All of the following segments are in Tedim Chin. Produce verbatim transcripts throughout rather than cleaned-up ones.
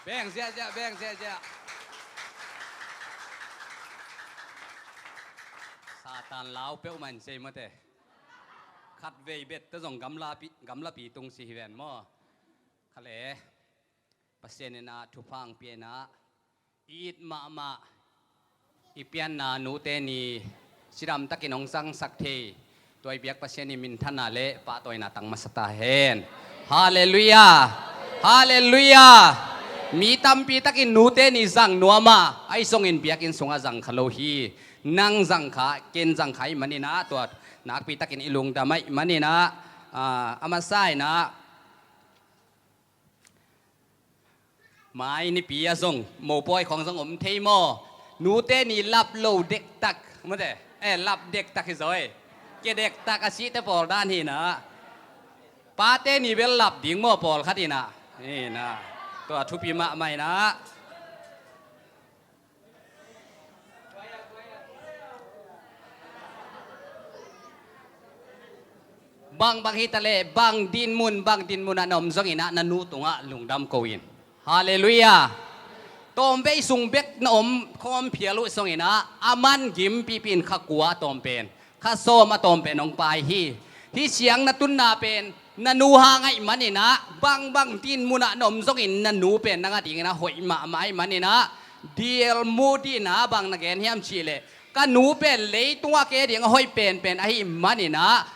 Beng ziahziah, beng ziahziah. Satan lau peuhmah in sei mate. Khatvei bette zong gamlapi, gamlapi tung si hi ven maw? Khale. Pasian in ah thupha hong pia in ah, i it mahmah, i pianna nute ni cidamtakin hong zangsak thei, tua i biak Pasian i minthanna le pahtawina tang masa ta hen. Halleluiah. Halleluiah. Mi tampi takin nute ni zang nuam a, ahi zongin biakinn sungah zang kha lo hi. Nang zang kha, ken zang kha ahih manin ah, tua nakpi takin i lungdam ahih manin ah, ah, a masa in ah, mai nipi ah zong mopawi khawng zong om thei maw? Nute ni lap lo dektak, mate, eh, lap dektak hi zaw e. Ke dektak a sihte pawl dan hi in ah, pate ni bel lap ding maw, pawlkhat in ah? Hi in ah, tua thupi mahmah in ah. Bangbang hi ta leh, bang dinmun, bang dinmun ah na om zongin ah, na nu tungah lungdam ko in. Halleluiah. Tawmvei sung bek na om khawm phial uh zongin ah, a man gim pipi in kha kua a tawm pen, kha sawm a tawm pen hong pai hi. Hih ciang na tunna pen na nu hang ahih manin ah, bangbang dinmun ah na om zongin na nu pen nang adingin ah hoih mahmah ahih manin ah, D L Moody in ah bang na gen hiam cih leh, ka nu pen leitungah kei ading a hoih penpen ahih manin ah,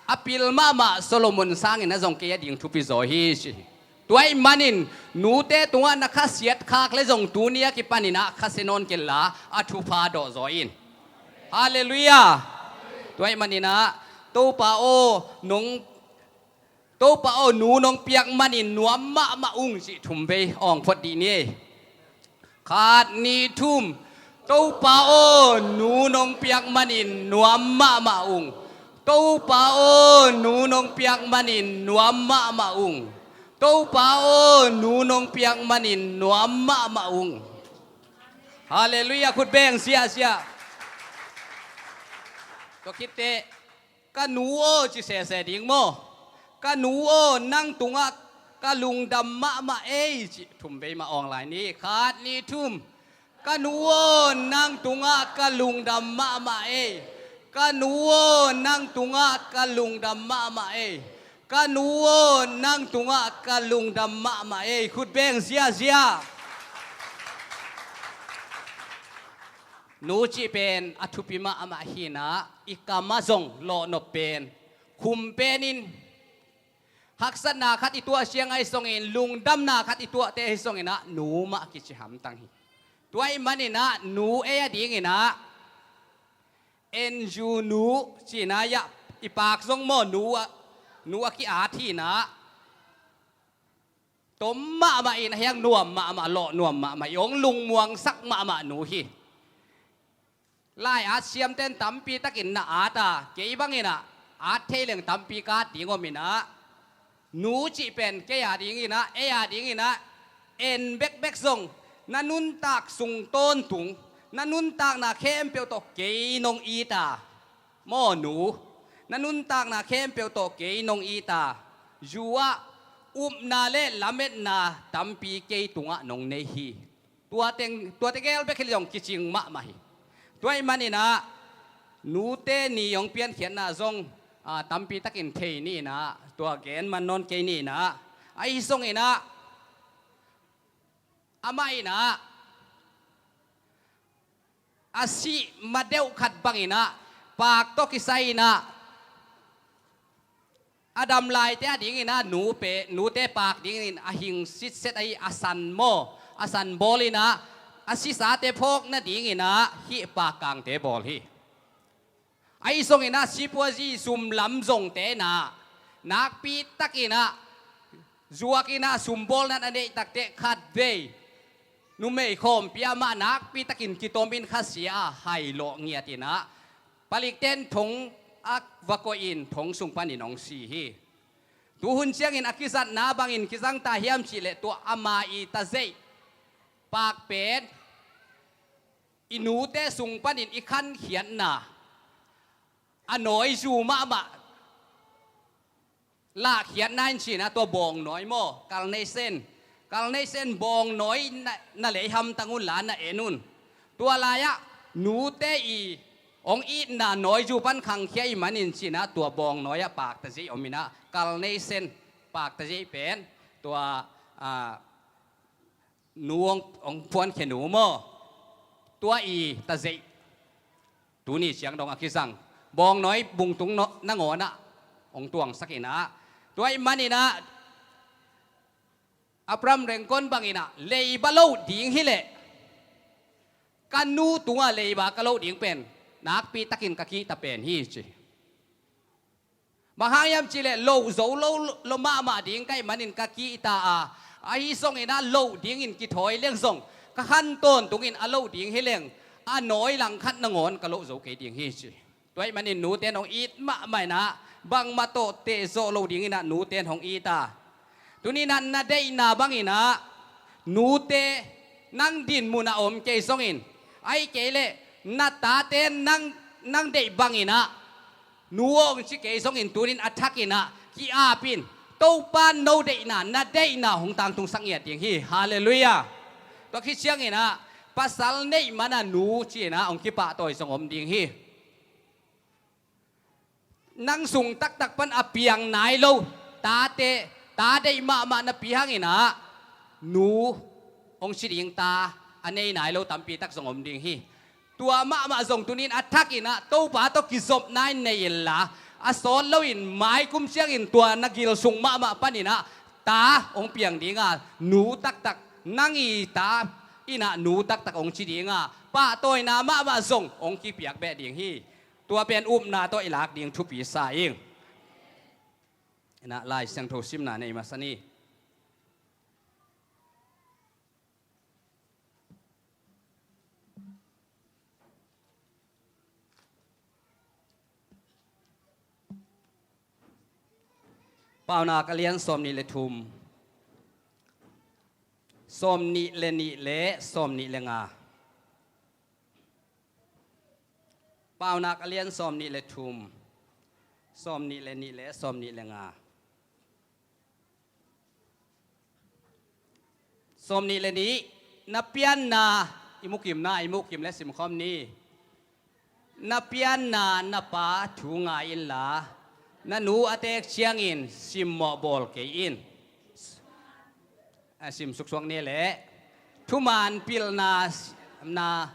a pil mahmah Solomon sangin ah zong kei ading thupi zaw hi, ci hi. Tua ahih manin nute tungah na khasiat khak leh zong tuni a kipanin ah khasia nawn kei inla, a thupha dawh zaw in. Halleluiah. Tua ahih manin ah, Topa aw, nong, Topa aw, nu nong piak manin nuam mahmah ung, cih thumvei awng phot dih ni. Khat, nih, thum. Topa aw, nu nong piak manin nuam mahmah ung. Topa aw, nu nong piak manin nuam mahmah ung. Topa aw, nu nong piak manin nuam mahmah ung. Halleluiah, khut beng ziahziah. Tua khit teh, ka nu aw, ci sese ding maw? Ka nu aw, nang tungah ka lungdam mahmah ei, ci thumvei mah awng lai ni. Khat, nih, thum. Ka nu aw, nang tungah ka lungdam mahmah ei. Ka nu aw, nang tungah ka lungdam mahmah ei. Ka nu aw, nang tungah ka lungdam mahmah ei. Khut beng ziahziah. Nu cih pen a thupi mahmah hi in ah, i kam ah zong lawhnop pen, khum pen in, haksatna khat i tuah ciang ahi zongin, lungdamna khat i tuahte ahi zongin ah, nu mah kici hamtang hi. Tua ahih manin ah, nu ei adingin ah, N G O nu, ci in ah, i pak zong maw, nu a, nu a ki-at hi in ah, tom mahmah in, a hiang nuam mahmah, lawh nuam mahmah, i hong lungmuangsak mahmah nu hi. Lai-at siamten tampi takin na at a, kei bangin ah at thei leng tampi ka at ding om in ah, nu cih pen kei a dingin ah, ei a dingin ah, en bekbek zong, na nuntak sung tawntung, na nuntakna khempeuh tawh kei nong it a, maw nu, na nuntakna khempeuh tawh kei nong it a, zu-ah upna le lametna tampi kei tungah nong nei hi. Tua teng, tuate gel bek hi leh zong kicing mahmah hi. Tua ahih manin ah, nute ni hong piankhiatna zong, ah, tampi takin thei ni in ah, tua gen man nawn kei ni in ah, ahi zongin ah, amah in ah, a sih ma deuh khat bangin ah, pak tawh kisai in ah, a dam laite a dingin ah, nu pe, nute pak dingin a hing sitset ahi, a san maw, a san bawl in ah, a sisate phawk nadingin ah, hih pak kangte bawl hi. Ahi zongin ah, sipuazi sum lam zongte in ah, nakpi takin ah, zuak in ah, sum bawlna a neih takteh khatvei numei khawmpi ah mah nakpi takin kitom in khasia a, hai lawh ngiat in ah, palikten thong a va koih in, thong sung panin hong si hi. Tuhun ciangin a kizatna bangin kizang ta hiam cih leh, tua ama i tazeih pak pen, i nute sung panin i khankhiatna, a nawi zu mahmah lahkhiatna in ci in ah, tua bawngnawi maw, carnation, Carnation bawngnawi na, na lei hamtang un la na en un. Tua lai-ah nute i hong itna nawizu pan khangkhia i manin ci-in ah tua bawngnawi-ah pakta zeih om in ah, carnation pakta zeih pen tua, ah, nu hong, hong phuankhia nu maw, tua i ta zeih tuni ciang dong a kizang bawngnawi bungtung no, nangawn ah hong tuangsak in ah, tua ahih manin ah Abraham Lincoln bangin ah, leiba loh ding hileh ka nu tungah leiba ka loh ding pen nakpi takin ka kihta pen hi, ci. Bang hang hiam cih leh loh zo lo, lo mahmah ding ka hih manin ka kihta a, ahi zongin ah loh dingin kithawi leng zong ka khan tawntungin a loh ding hi leng a nawi langkhat nangawn ka loh zo kei ding hi, ci. Tua ahih manin nute in hong it mahmah in ah, bangmah tawh teh zawh loh dingin ah nute in hong it a, tuni in ah na deihna bangin ah nute nang dinmun ah om kei zongin, ahih kei leh na tate nang, nang deih bangin ah nu hong ci kei zongin, tuni in a thakin ah ki-ap in, Topa no deihna, na deihna hong tangtungsak ngiat ding hi. Halleluiah. Tua khit ciangin ah pasal neih man a nu ci-in ah hong kipahtawi zong om ding hi. Nang sung taktak pan a piang nai lo tate, ta deih mahmah napi hangin ah nu hong ci ding ta a nei nai lo tampi tak zong om ding hi. Tua mahmah zong tuni in a thakin ah Topa tawh kizopna in nei inla, a sawt loin mai kum ciangin tua na gil sung mahmah panin ah ta hong piang ding a, nu taktak, nang i ta in ah nu taktak hong ci ding a, pahtawina mahmah zong hong kipiak beh ding hi. Tua pen upna tawh i lak ding thupi sa ing. In ah Lai Siangtho simna nei masa ni. Paunak a lian sawmnih le thum, sawmnih le nih le sawmnih le nga. Paunak a lian sawmnih le thum, sawmnih le nih le sawmnih le nga. Sawmnih le nih, na pianna, i mukim na, i mukim le simkhawm ni. Na pianna na pa thu ngai inla, na nu a teek ciangin simmawh bawl kei in. A sim suksuak ni leh, thuman pilna na,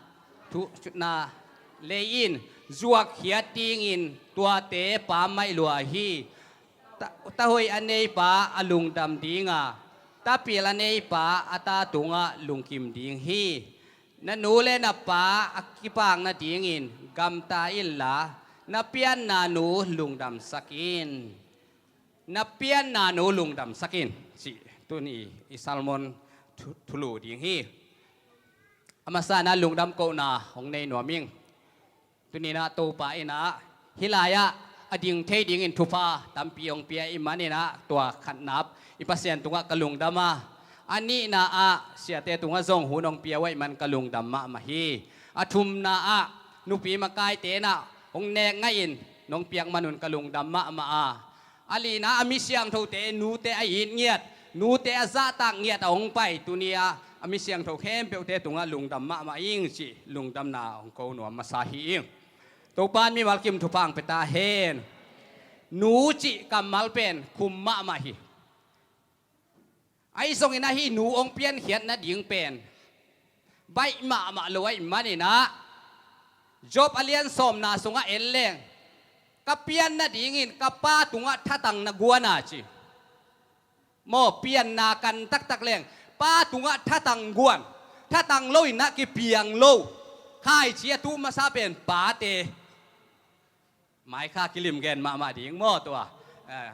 thu, na lei in, zuak khiat dingin tuate pammaih lua hi. Ta, ta hoih a neipa a lungdam dinga, ta pil a neipa a ta tungah lungkim ding hi. Na nu le na pa a kipak nadingin gamta inla, na pianna nu lungdamsak in. Na pianna nu lungdamsak in, cih tuni i sermon thu, thulu ding hi. A masa-in ah lungdam kohna hong nei nuam ing. Tuni-in ah Topa in ah hih lai-ah a ding thei dingin thupha tampi hong pia ahih manin ah tua khatna i Pasian tungah ka lungdam a, a nihna ah siate tungah zong hun hong pia uh ahih man ka lungdam mahmah hi. A thumna ah nupi makaite in ah hong nek ngaihin nong piak man un ka lungdam mahmah a, a lina a mi siangthote, nute a it ngiat, nute a zahtak ngiat a hong pai tuni-a a mi siangtho khempeuhte tungah lungdam mahmah ing cih lungdamna hong ko nuam masa hi ing. Topa in mimal kim thupha hong pia ta hen. Nu cih kammal pen khum mahmah hi. Ahi zongin ah hih nu hong piankhiat nading pen baih mahmah lo ahih manin ah, Job a lian sawmna sungah en leng, ka pian nadingin ka pa tungah thatang na guan a ci. Maw, pianna kan taktak leng pa tungah thatang guan, thatang loin ah kipiang lo, khaici a tuh masa pen pate. Mai kha kilim gen mahmah ding maw tua. Eh.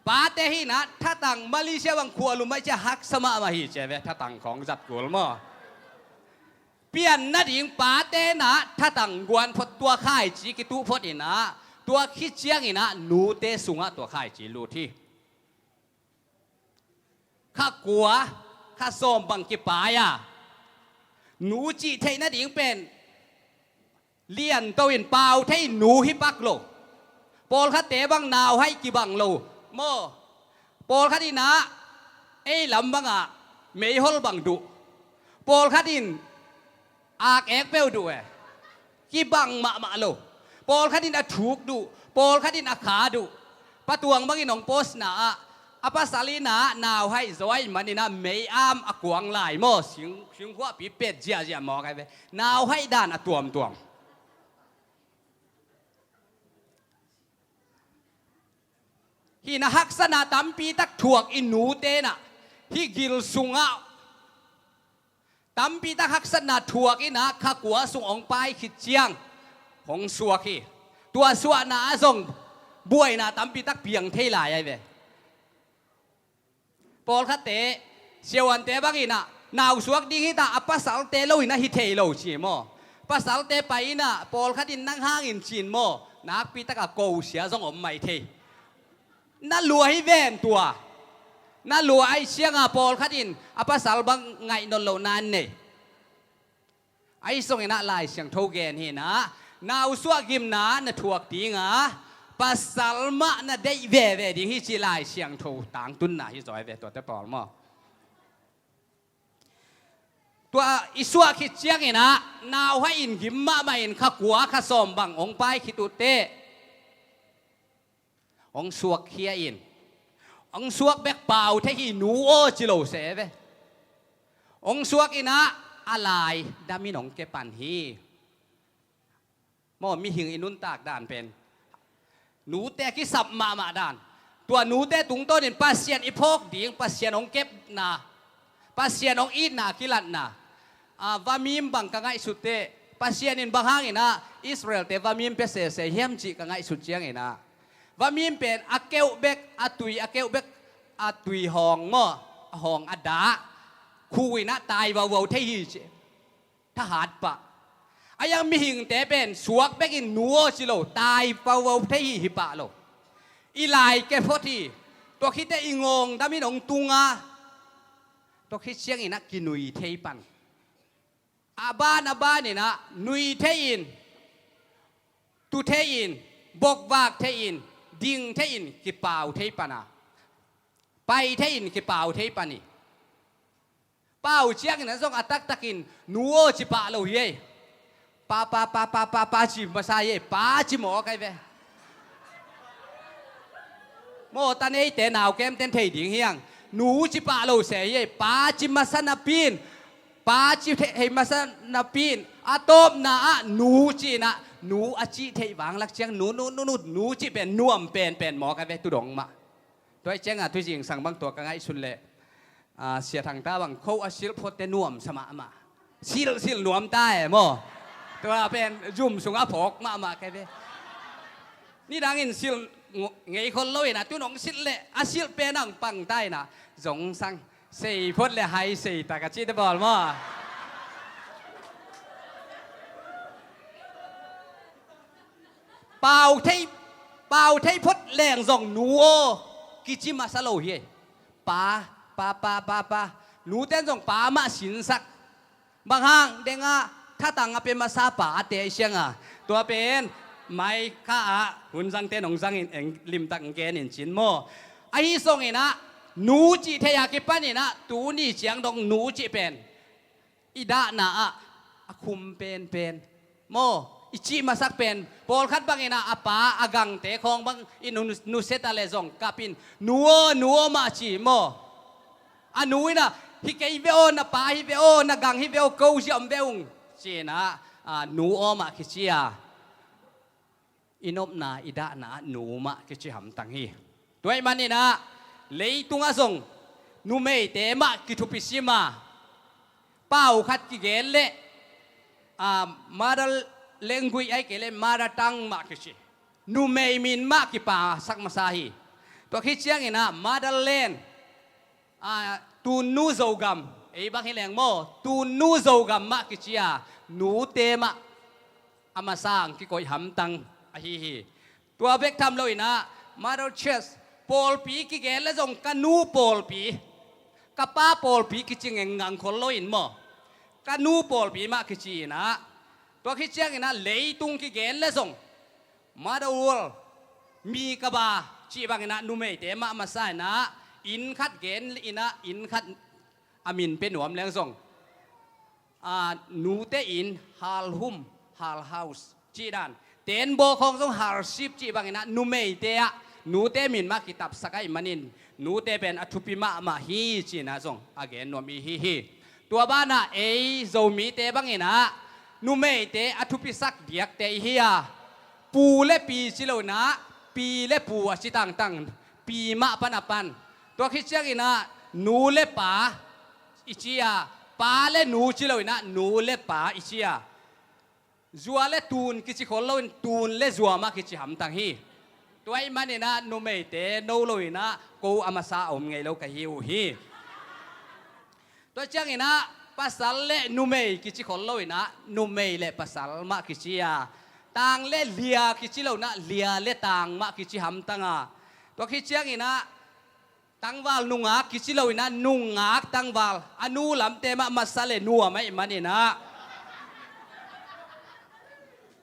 Pate hi-in ah thatang, Malaysia bang khua lum mai cia haksa mahmah hi cia ve, thatang khawng zat kul maw. Pian nading pate in ah thatang guan phot, tua khaici kituh phot in ah, tua khit ciangin ah nute sungah tua khaici lut hi. Kha kua, kha sawm bang kipai a, nu cih theih nading pen lianto in pau thei nu hi pak lo. Pawlkhatte bang nauhaih kibang lo maw. Pawlkhat in ah ei lam bangah meihol bang duh. Pawlkhat in ak ek peuh duh e. Kibang mahmah lo. Pawlkhat in a thuk duh, pawlkhat in a kha duh. Pa Tuang bangin hong postna ah, a pasal in ah nauhaih zaw ahih manin ah mei-am a kuang lai maw, sing, singkhuahpi pet ziahziah mawk ai ve. Nauhaih dan a tuamtuam. Hih na haksatna tampi tak thuak i nute in ah, hih gil sungah tampi tak haksatna thuak in ah, kha kua sung hong pai khit ciang hong suak hi. Tua suahna ah zong buaina tampi tak piang thei lai ai ve. Pawlkhatte, siavuante bangin ah, nau suak ding hi ta, a pasalte lo in ah hi thei lo ci maw. Pasalte pai in ah, pawlkhat in nang hangin cin maw, nakpi taka ko sia zong om mai thei. Na lua hi ven tua. Na lua ai siang a, pawlkhat in a pasal bang ngaih nawn loh nan nei. Ahi zongin ah Lai Siangtho gen hi in ah, nausuah gimna na thuak ding a, pasal mah na deih veve ding hi ci Lai Siangtho tangtunna hi zaw ai ve tuate pawl maw. Tua i suah khit ciangin ah, nauhaih in gim mahmah in kha kua kha sawm bang hong pai khit uh teh, hong suak khia in. Hong suak bek pau thei hi, nu aw ci lo se ve. Hong suak in ah, a lai damin hong ke pan hi. Maw, mihing i nuntak dan pen nute kisap mahmah dan. Tua nute tungtawnin Pasian i phawk ding, Pasian hong kepna, Pasian hong itna kilatna. A, vamim bang ka ngaihsut teh, Pasian in bang hangin ah Israelte vamim pia sese hiam cih ka ngaihsut ciangin ah, vamim pen a keuh bek, a tui a keuh bek, a tui hawng maw, a hawng a dah, khu in ah tai vauvau thei hi ci. Thahat pah. A yang mihingte pen suak bekin nu aw ci lo, tai vauvau thei hi, hi pah lo. I lai ke phot hi. Tua khit teh i ngawng damin hong tung a, tua khit ciangin ah kinui thei pan. A ban a banin ah nui thei in, tu thei in, bokvak thei in, ding thei in, kipau thei pan a, pai thei in kipau thei pan hi. Pau ciangin ah zong a taktakin nu aw ci pah lo hi ei. Pa, pa, pa, pa, pa, pa ci masa hi ei. Pa ci mawk ai ve. Maw, ta neite nau kemten thei ding hi hang. Nu ci pah lo se hi ei. Pa ci masa napi in, pa ci thei, thei masa napi in, a tawpna ah nu ci in ah, nu a cih theih vanglak ciang nu, nu, nu, nu, nu cih pen nuam penpen mawk ai ve tu dong mah. Tua hi ciangah Thuzingsang bang tua ka ngaihsun leh, a, Sia Thangta bang kho a silh photte nuamsa mahmah. Silh, silh nuam ta e maw. Tua pen zum sungah phawk mahmah kei ve. Nidangin silh ngei khol lo in ah, tu nong silh leh a silh pen ang pang ta in ah, zong sang sei phot le hai sei tak a cite bawl maw. Pau thei, pau thei phot leng zong nu aw kici masa lo hi. Pa, pa, pa, pa, pa. Nuten zong pa mah sinsak. Bang hang dengah thatang a pia masa pa a te siang a. Tua pen mai kha ah hun zangte nong zangin eng limtak eng genin cin maw. Ahi zongin ah nu cih thei a kipanin ah tuni ciang dong nu cih pen i dahna ah a khum penpen maw, i cih masak pen, pawlkhat bangin ah a pa a gangte khawng bang i nu, nusia ta leh zong kap in, nu aw, nu aw mah ci maw. A nu in ah hi kei ve aw, na pa hi ve aw, na gang hi ve aw, ko ziah om ve ung ci in ah, a, nu aw mah kici a. I nopna, i dahna ah nu mah kici hamtang hi. Tua ahih manin ah leitungah zong numeite mah kithupi sim a, pau khat kigen leh, a, mother language ahih kei leh mother tongue mah kici, numei min mah kipasak masa hi. Tua khit ciangin ah motherland, a, tunnu Zogam, ei bang hi leng maw, tunnu Zogam mah kici a, nute mah a masa ang kikoih hamtang ahi hi. Tua bek tham loin ah mother church, pawlpi kigen leh zong ka nu pawlpi, ka pa pawlpi kici ngengngang khol loin maw, ka nu pawlpi mah kici in ah, tua khit ciangin ah leitung kigen leh zong mother world, mi ka ba cih bangin ah numeite mah masa in ah, inn khat gen in ah inn khat a min pia nuam leng zong, a, nute in halhum, hal house cih dan, tenbaw khawng zong halsip cih bangin ah numeite ah nute min mah kitapsak ahih manin nute pen a thupi mahmah hi ci-in ah zong a gen nuam i hi hi. Tua banah ei Zomite bangin ah numeite a thupisak diakte i hi a, pu le pi ci lo in ah pi le pu a ci tangtang, pi mah pan a pan. Tua khit ciangin ah nu le pa i ci a, pa le nu ci lo in ah nu le pa i ci a, zua le tun kici khol loin tun le zua mah kici hamtang hi. Tua ahih manin ah numeite no lo in ah ko a masa a om ngei lo ka hi uh hi. Tua ciangin ah pasal le numei kici khol lo in ah numei le pasal mah kici a, tang le lia kici lo in ah lia le tang mah kici hamtang a, tua khit ciangin ah tangval nungak kici lo in ah nungak tangval, a nu lamte mah masa le nuam ahih manin ah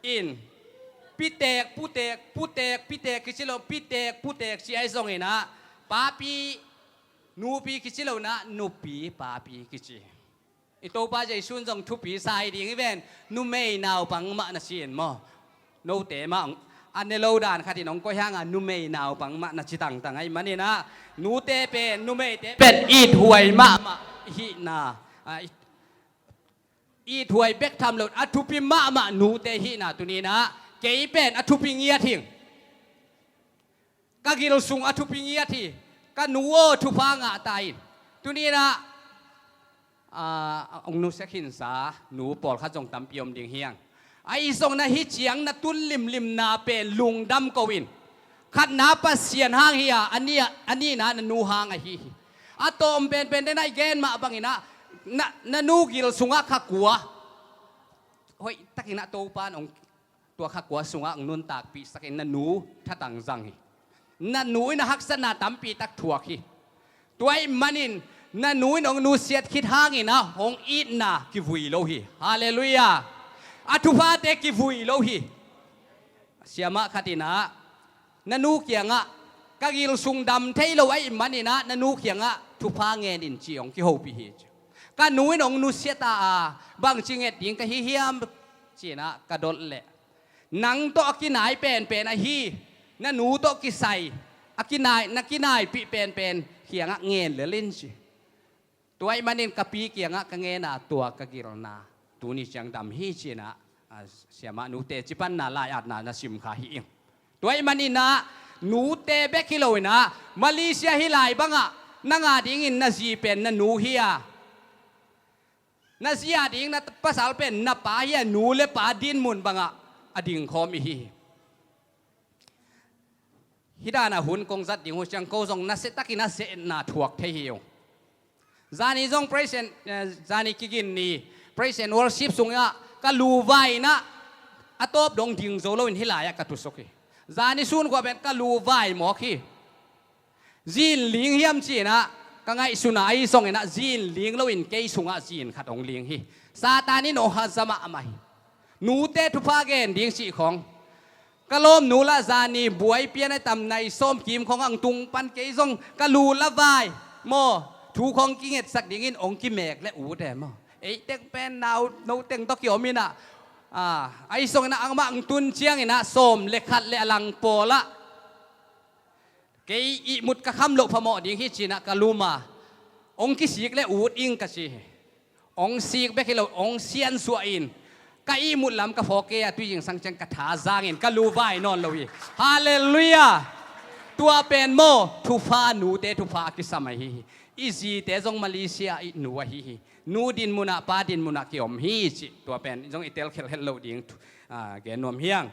in pitek putek, putek pitek kici lo, pitek putek ci ahi zongin ah papi nupi kici lo in ah nupi papi kici. I Topa Jesu in zong thupi sa hi ding hi ven, numei naupang mah na ci in maw? Note mah a ne lo dan khat in hong koih hang a, numei naupang mah na ci tangtang ahih manin ah nute pen numeite pen ithuai mahmah hihna, a, ithuai bek tham lo a thupi mahmah nute hihna tuni in ah kei pen a thupi ngiat hing. Ka gil sung a thupi ngiat hi. Ka nu aw, thupha ngah ta in. Tuni in ah, a, hong nusia khinsa nu pawlkhat zong tampi om ding hi hang. Ahi zongin ah hih ciang na tun limlimna pen lungdam ko in. Khatna Pasian hang hi a, a ni, a nihna na nu hang ahi hi. A tawm penpen den ah i gen mah bangin ah na, na nu gil sungah kha kua hoih takin ah Topa in hong tua kha kua sungah hong nuntakpihsak in na nu thatang zang hi. Na nu in a haksatna tampi tak thuak hi. Tua ahih manin na nu in hong nusiat khit hangin ah hong itna kivui lo hi. Halleluiah. A thuphate kivui lo hi. Siamah khat in ah na nu kiangah ka gil sung dam thei lo ahih manin ah na nu kiangah thupha ngen in ci hong kihopih hi. Ka nu in hong nusia ta a, bangci nget ding ka hi hiam ci-in ah ka dot leh, nang tawh a kinai penpen ahi na nu tawh kisai a kinai, na kinaipih penpen kiangah ngen lel in ci. Tua ahih manin ka pi kiangah ka ngen a, tua ka gilna tuni ciang dam hi ci-in ah, a, siamah nute cipanna lai-atna na sim kha hi ing. Tua ahih manin ah nute bek hi lo in ah Malaysia hih lai bangah nang a dingin na zi pen na nu hi a, na zi a ding na pasal pen na pa hi a, nu le pa dinmun bangah a dingkhawm i hi hi. Hih dan a hun kong zat ding uh ciang ko zong nasia takin a sehna thuak thei hi ung. Zani zong praise and, eh, zani kigin ni praise and worship sungah ka lu vai in ah a tawp dong ding zo loin hih lai-ah ka tusuk hi. Zani sunkhua pen ka lu vai mawk hi. Zin ling hiam ci-in ah ka ngaihsun a, ahi zongin ah zin ling loin kei sungah zin khat hong ling hi. Satan in hong haza mahmah hi. Nute thupha gen ding cih khawng. Ka lawmnu lah zani buai pian a tam nai sawm kim khawng ang tung pan kei zong ka lu la vai maw, thu khawng kingetsak dingin hong kimek le ut e maw. Ei teng pen nau, no teng tawh kiom in ah, a, ahi zongin ah angmah ang tun ciangin ah sawm le khat le a lang pawl ah kei ihmut ka kham loh phamawh ding hi ci-in ah ka lum a, hong kisik le ut ing ka ci hi. Hong sik bek hi lo, hong siansuah in ka ihmut lam ka phawk kei a, tui zingsang ciang ka tha zangin ka lu vai nawn lo hi. Halleluiah. Tua pen maw thupha, nute thupha a kisam ahi hi. I zite zong Malaysia i nu ahi hi. Nu dinmun ah pa dinmun ah kiom hi cih tua pen zong i tel khelkhel loh ding thu, a, gen nuam hi ing.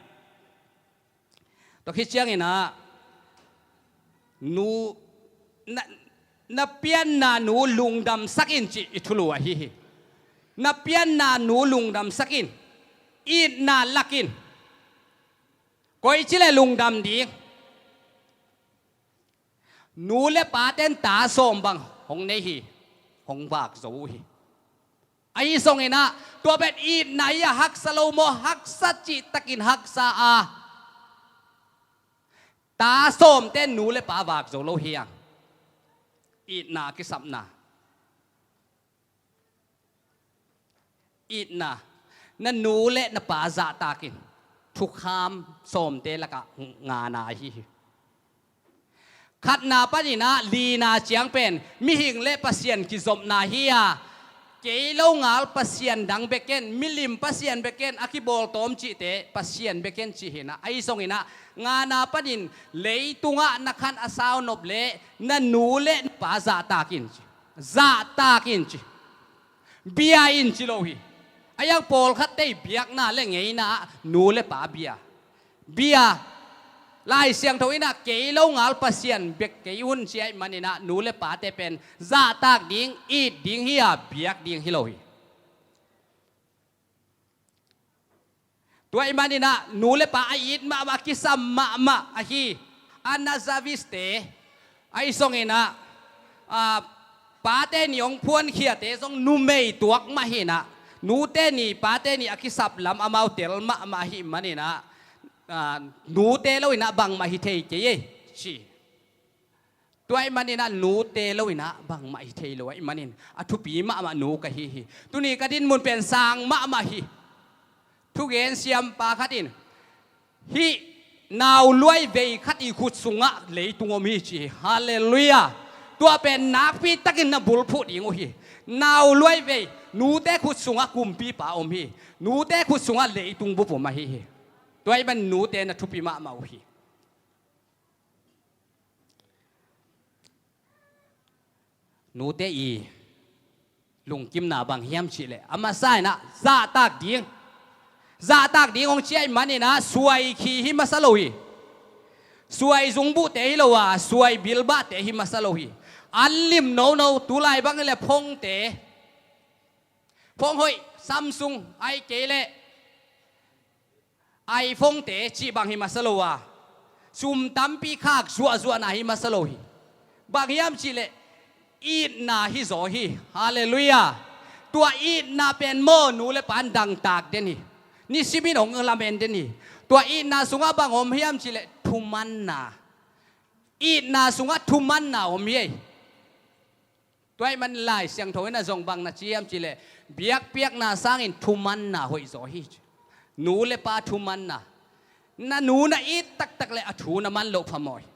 Tua khit ciangin ah nu, na, na pianna nu lungdamsak in cih i thulu ahi hi. Na pianna nu lungdamsak in, itna lak in. Koici le lungdam ding? Nu le pate'n ta sawm bang hong nei hi, hong vak zo uh hi. Ahi zongin ah tua pen itna hi a, haksa lo maw, haksa cihtakin haksa a, ta sawmte'n nu le pa vak zo lo hi hang. Itna a kisapna. Itna, na nu le na pa zahtak in. Thukham sawmte lakah ngana ahi hi. Khatna paninah lina ciang pen mihing le Pasian kizopna hi a, kei lo ngal pasian dang bek ken, milim pasian bek ken, a kibawl tawm cihte pasian bek ken cih hinah. Ahi zonginah ngana panin leitungah na khan a sau nop le na nu le na pa zahtak in ci. Zahtak in ci. Bia in ci lo hi. A iang pawlkhatte i biakna le ngeina ah nu le pa bia. Bia. Lai Siangtho inah kei lo ngal pasian bek kei un ci ahih maninah nu le pate pen zahtak ding, it ding hi a, biak ding hi lo hi. Tua ahih maninah nu le pa a it mahmah, a kisam mahmah ahi a Nazareth-te, ahi zonginah, a, pate ni hong phuankhiate zong numei tuak mah hinah, nute ni pate ni a kisap lam amau tel mahmah ahih maninah, a, nute lo inah bangmah hi thei kei ei ci. Tua ahih maninah nute lo inah bangmah hi thei lo ahih manin a thupi mahmah nu ka hi hi. Tuni ka dinmun pen sang mahmah hi. Thugen siampa khat in, hih nau luai vei khat i khut sungah leitung om hi ci hi. Halleluiah. Tua pen nakpi takin na bulphuh ding uh hi. Nau luai vei, nute khut sungah kumpipa om hi. Nute khut sungah leitung bup om ahi hi. Tua ahih manin nute na thupi mahmah uh hi. Nute i lungkimna bang hiam cihleh, a masa inah zahtak ding. Zahtak ding hong ci ahih maninah suai khi hi masa lo hi. Suai zungbuhte hi lo a, suai bilbahte hi masa lo hi. An lim nono, tulai bang hileh phongte, phong hoih, Samsung, ahih kei leh iPhone-te cih bang hi masa lo a, sum tampi khak zuahzuahna hi masa lo hi. Bang hiam cihleh itna hi zaw hi. Halleluiah. Tua itna pen maw nu le pa in dangtak den hi. Nisimin hong lamen den hi. Tua itna sungah bang om hiam cihleh thumanna. Itna sungah thumanna om hi ei. Tua ahih manin Lai Siangtho inah zong bang na ci hiam cihleh, biakpiakna sangin thumanna hoih zaw hi ci. Nu le pa thumanna. Na nu na it taktak le a thu na man loh phamawh hi.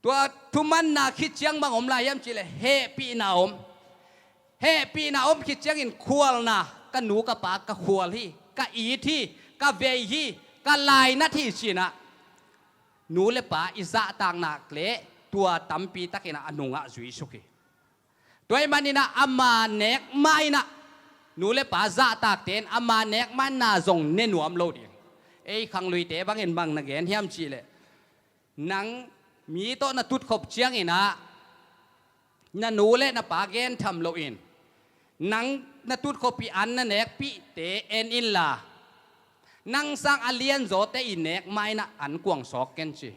Tua thumanna khit ciang bang om lai hiam cihleh hehpihna om. Hehpihna om khit ciangin khualna, ka nu ka pa ka khual hi, ka it hi, ka vei hi, ka lainat hi cinah nu le pa i zahtakna le tua tampi takinah a nungah zuisuk hi. Tua ahih maninah ama nek ma inah nu le pa zahtakte in ama nek ma in na zong ne nuam lo ding. Ei khangluite bangin bang na gen hiam cihleh, nang mi tawh na tutkhop cianginah na nu le na pa gentham loin nang na tutkhop i an na nekpihte en inla, nang sang a lianzawte i nek ma inah an kuang sawk ken ci.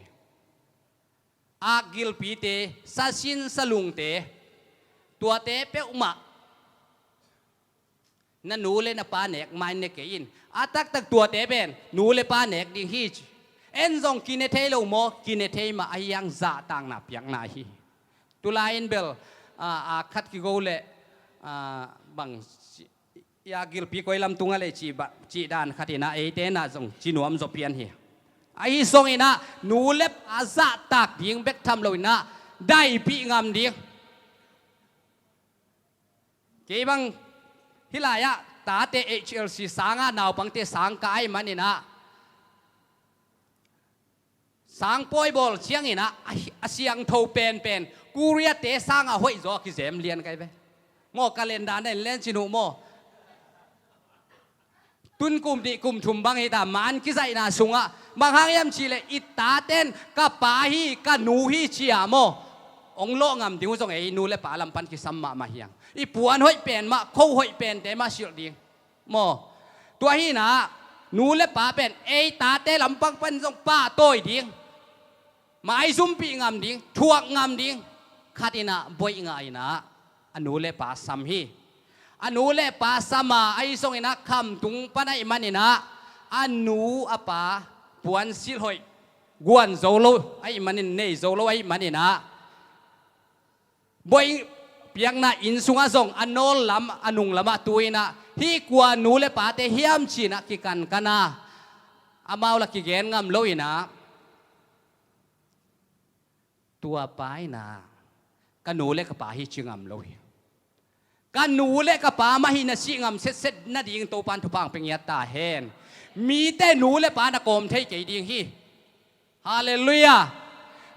Akgilpite, sasin salungte, tuate peuhmah na nu le na pa nek ma in ne kei in. A taktak tuate pen nu le pa nek ding hi ci. En zong kine thei lo maw, kine thei mah, ahi hang zahtakna piakna hi. Tulai in bel a, a khat kigo le a, bang ci, a gilpi koi lam tungah le cih dan khat inah eite na zong ci nuam zaw pian hi. Ahi zonginah nu le pa zahtak ding bek tham lo inah daipih ngam ding. Kei bang hih lai-ah tate H L C sangah naupangte sang ka ahih maninah sang pawi bawl cianginah a, a siangtho penpen Korea-te sangah hoih zaw a kizem lian kai ve. Maw, calendar na en len cin uh maw? Tun kum nih kum thum bang hita man kizaihna sungah bang hang hiam cihleh i taten ka pa hi, ka nu hi cia maw, hong lawh ngam ding uh zong ei nu le pa lam pan kisam mahmah hiang. I puan hoih pen mah, kho hoih pente mah silh ding maw. Tua hinah nu le pa pen ei tate lampang pan zong pahtawi ding, maizumpih ngam ding, thuak ngam ding, khat inah boih ngah inah a nu le pa sam hi. A nu le pa sama ahi zonginah khamtung pan ahih maninah a nu a pa puansilh hoih guan zo lo ahih manin, nei zo lo ahih maninah boih, Biakna inn sungah zong a nawl lam, a nung lamah tu-in ah, hih kua nu le pate hiam ci-in ah kikankan a, amau la kigen ngam lo-in ah, tua pa in ah, ka nu le ka pa hi ci ngam lo hi. Ka nu le ka pa mah hi na cih ngam setset nading Topan thupha hong pia ngiat ta hen. Mite nu le pa na kawm thei kei ding hi. Halleluiah.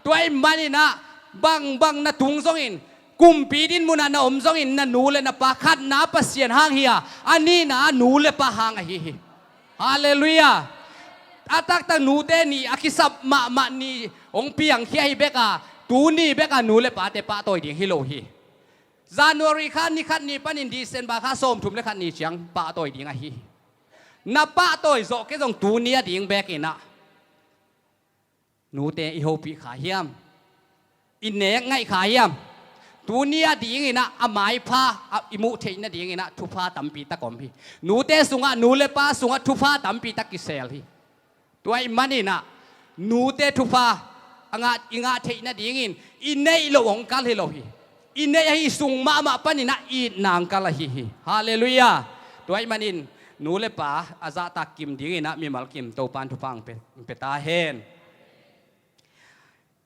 Tua ahih manin ah, bangbang na tung zongin, kumpi dinmun ah na om zongin, na nu le na pa khatna Pasian hang hi a, a nihna nu le pa hang ahi hi. Halleluiah. A taktak nute ni a kisap mahmah ni hong piangkhia hi bek a, tuni bek a nu le pate pahtawi ding hi lo hi. January kha ni khat ni panin December kha sawmthum le khat ni ciang pahtawi ding ahi hi. Na pahtawi zawh kei zong tuni a ding bek in ah, nute i hopih kha hiam? I nek ngaih kha hiam? Tuni a dingin ah a maipha, a, i muh theih nadingin ah thupha tampi tak om hi. Nute sungah, nu le pa sungah thupha tampi tak kisel hi. Tua ahih manin ah, nute thupha a ngah, i ngah theih nadingin i neih loh hong kal hi lo hi. I neih ahi sung mahmah panin ah itna hong kal ahi hi. Halleluiah. Tua ahih manin, nu le pa a zahtak kim dingin ah mimal kim Topan thupha hong pia, hong pia ta hen.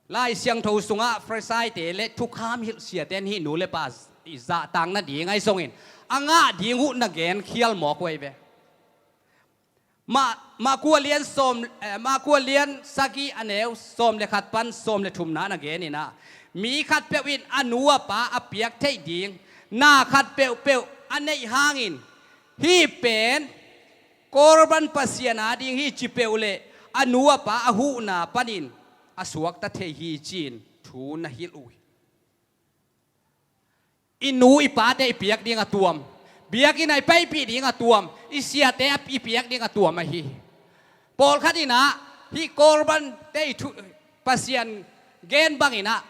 Lai Siangtho sungah Farisaite le thukham hilh siate in hih nu le pa i zahtak nading ahi zongin, a ngah ding uh na genkhial mawk uh ahi ve. Ma-, Marku a lian sawm, eh, Marku a lian sagih a neu sawm le khat pan sawm le thumna na genin ah, mi khatpeuh in a nu a pa a piak theih ding na khat peuhpeuh a neih hangin, hih pen Korban Pasian a ding hi ci peuh leh, a nu a pa a huhna panin a suakta thei hi ci-in thu na hilh uh hi. I nu i pate i piak ding a tuam, biakinn ah i paipih ding a tuam, i siate a i piak ding a tuam ahi hi. Pawlkhat in ah hih Korban te i thu, Pasian gen bangin ah,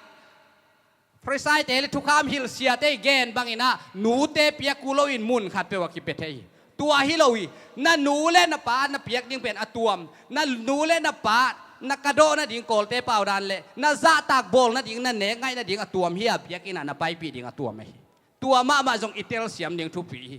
Farisaite le thukham hilh siate i gen bangin ah, nute piak uh loin mun khatpeuh ah kipia thei hi. Tua hi lo hi. Na nu le na pa na piak ding pen a tuam, na nu le na pa na kadawh nading Kawlte pau dan le na zahtak bawl nading, na nek ngaih nading a tuam hi a, biakinn ah na paipih ding a tuam ahi. Tua mahmah zong i telsiam ding thupi hi.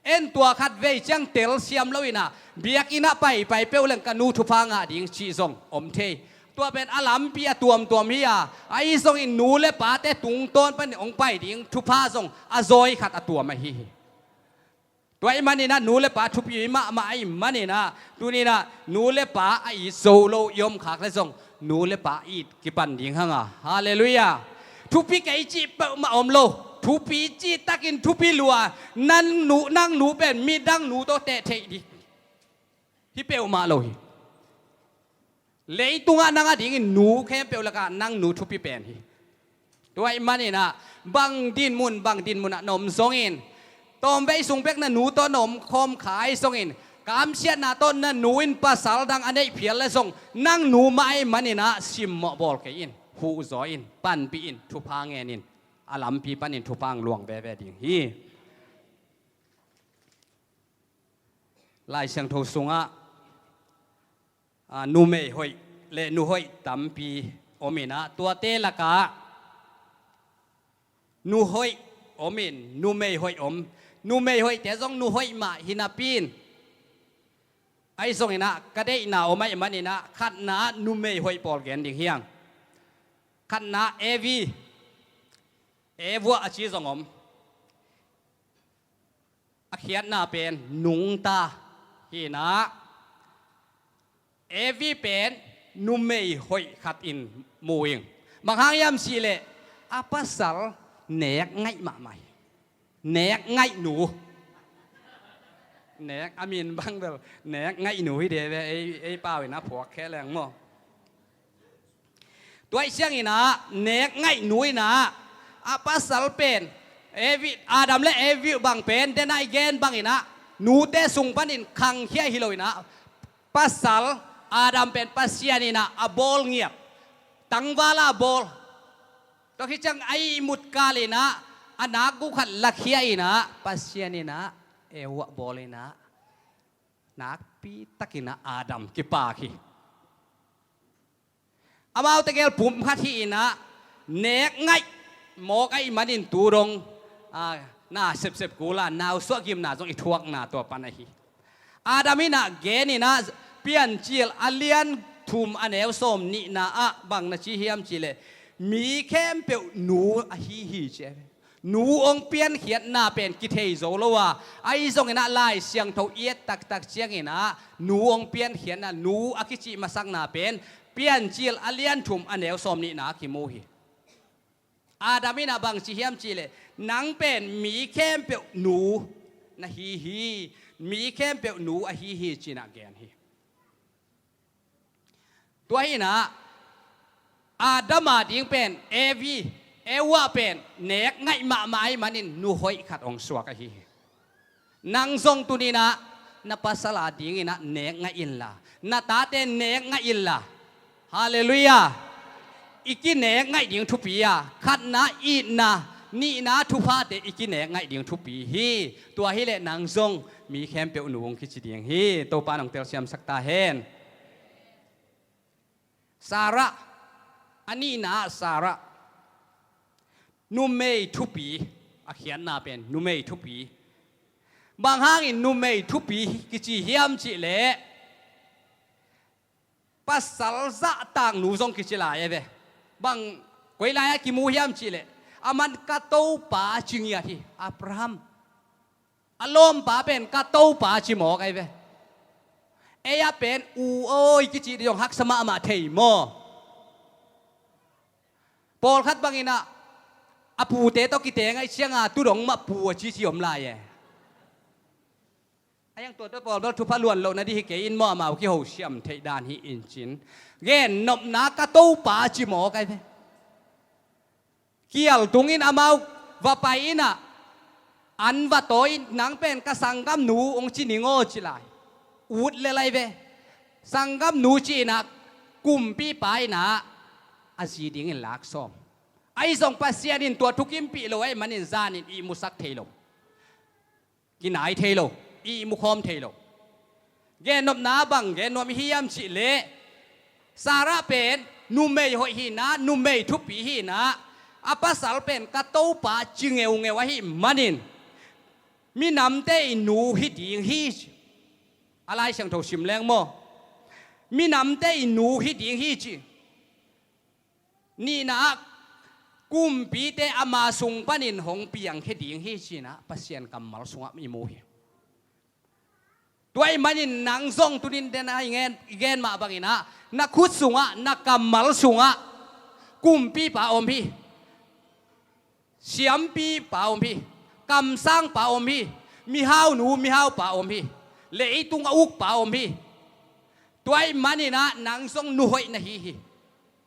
En, tua khat vei ciang telsiam lo-in ah, biakinn ah paipai peuh leng ka nu thupha ngah ding cih zong om thei. Tua pen a lampi a tuamtuam hi a, ahi zongin nu le pate tungtawn panin hong pai ding thupha zong a zawi khat a tuam ahi hi. Tua ahih manin ah nu le pa thupi mahmah ahih manin ah, tuni-in ah nu le pa a it zo lo i om khak leh zong, nu le pa it kipan ding hang a. Halleluiah. Thupi kei cih peuhmah om lo. Thupi cih takin thupi lua. Nang nu, nang nu pen midang nu tawh teh theih ding hi peuhmah lo hi. Leitungah nang a dingin nu khempeuh lakah nang nu thupi pen hi. Tua ahih manin ah, bang dinmun, bang dinmun ah na om zongin, tawmvei sung bek na nu tawh na omkhawm kha ahi zongin, kamsiatna tawh na nu in pasal dang a neih phial leh zong, nang nu mah ahih manin ah simmawh bawl kei in, huhzaw in, panpih in, thupha ngen in, a lampi panin thupha hong luang veve ding hi. Lai Siangtho sungah, a, numei hoih le nu hoih tampi om in ah, tuate lakah nu hoih om in, numei hoih om. Numei hoihte zong nu hoih mah hi napi-in, ahi zongin ah ka deihna om ahih manin ah, khatna numei hoih pawl gen ding hi hang. Khatna Evi, Evua a ci zong om. A khiatna pen nungta hi in ah, Evi pen numei hoih khat in mu ing. Bang hang hiam cih leh, a pasal nek ngaih mahmah hi. Nek ngaih nu. Nek a min bang bel nek ngaih nu hi de ve, ei, ei pau in a phuak khe leng maw. Tua ahih ciangin ah, nek ngaih nu in ah, a pasal pen, Evi, Adam le Evi bang pen, den a i gen bangin ah, nute sung panin khangkhia hi lo in ah, pasal Adam pen Pasian in ah a bawl ngiat, tangval a bawl. Tua khit ciang a ihmut kal in ah, a nakgu khat lakhia in ah, Pasian in ah Evua bawl in ah, nakpi takin ah Adam kipak hi. Amaute gel pumkhat hi in ah, nek ngaih mawk ahih manin tu dong A, na sepsep kul a, nausuah gimna zong i thuakna tua pan ahi. Adam in ah gen in ah, Piancil a lian thum a neu sawm nihna ah bang na ci hiam cih leh, mi khempeuh nu ahi hi ci. Nu hong piankhiatna pen kithei zo lo a, ahi zongin ah Lai Siangtho i et taktak ciangin ah nu hong piankhiatna, nu a kicih masakna pen Piancil a lian thum a neu sawm nihna ah kimu hi. Adam in ah bang ci hiam cih leh, nang pen mi khempeuh nu na hi hi, mi khempeuh nu ahi hi ci-in ah gen hi. Tua hi in ah, Adam a ding pen Evi, Eva pen nek ngaih mahmah ahih manin nu hoih khat hong suak ahi hi. Nang zong tuni in ah na pasal a ding in ah nek ngaih inla, na tate nek ngaih inla. Halleluiah. I kinek ngaih ding thupi a, khatna itna, nihna thuphate i kinek ngaih ding thupi hi. Tua hi leh nang zong mi khempeuh nu hong kici ding hi. Topa in hong telsiamsak ta hen. Sarah, a nihna ah Sarah, numei thupi, a khiatna pen numei thupi. Bang hangin numei thupi kici hiam cih leh, pasal zahtak nu zong kici lai a ve. Bang, koi lai-ah kimu hiam cih leh, aman ka topa ci ngiat hi, Abraham. A lawmpa pen ka topa ci mawk ahi ve. Ei-a pen u aw i kicih ding zong haksa mahmah thei maw? Pawlkhat bangin ah a pute tawh kiteng ahih ciangin tu dong mah pu a cici om lai e. A hiang tua tua pawl bel thupha luan lohna ding hi kei in maw, amau kiho siam theih dan hi in cin. Gen nopna ka topa ci mawk ahi ve. Kial tungin amau va pai in ah, an va tawi in, nang pen ka sanggamnu hong ci ning aw ci lai. Ut lel ahi ve. Sanggamnu ci in ah, kumpipa in ah a zi dingin lak sawm. Ahi zong Pasian in tua thukimpih lo ahih manin zanin ihmusak thei lo. Kinai thei lo, ihmukhawm thei lo. Gennopna bang gennuam i hiam cih leh, Sarah pen numei hoih hi in ah, numei thupi hi in ah, a pasal pen ka topa ci ngeungeu ahih manin, minamte i nu hi ding hi ci. A Lai Siangtho sim leng maw? Minamte i nu hi ding hi ci. Nihna ah, kumpite ama sung panin hong piangkhia ding hi ci in ah Pasian kammal sungah i mu hi. Tua ahih manin nang zong tunin den a i gen, i gen mah bangin ah, na khut sungah, na kammal sungah kumpipa om hi. Siampipa om hi. Kamsangpa om hi. Mihaunu, mihaupa om hi. Leitung a ukpa om hi. Tua ahih manin ah nang zong nu hoih na hi hi.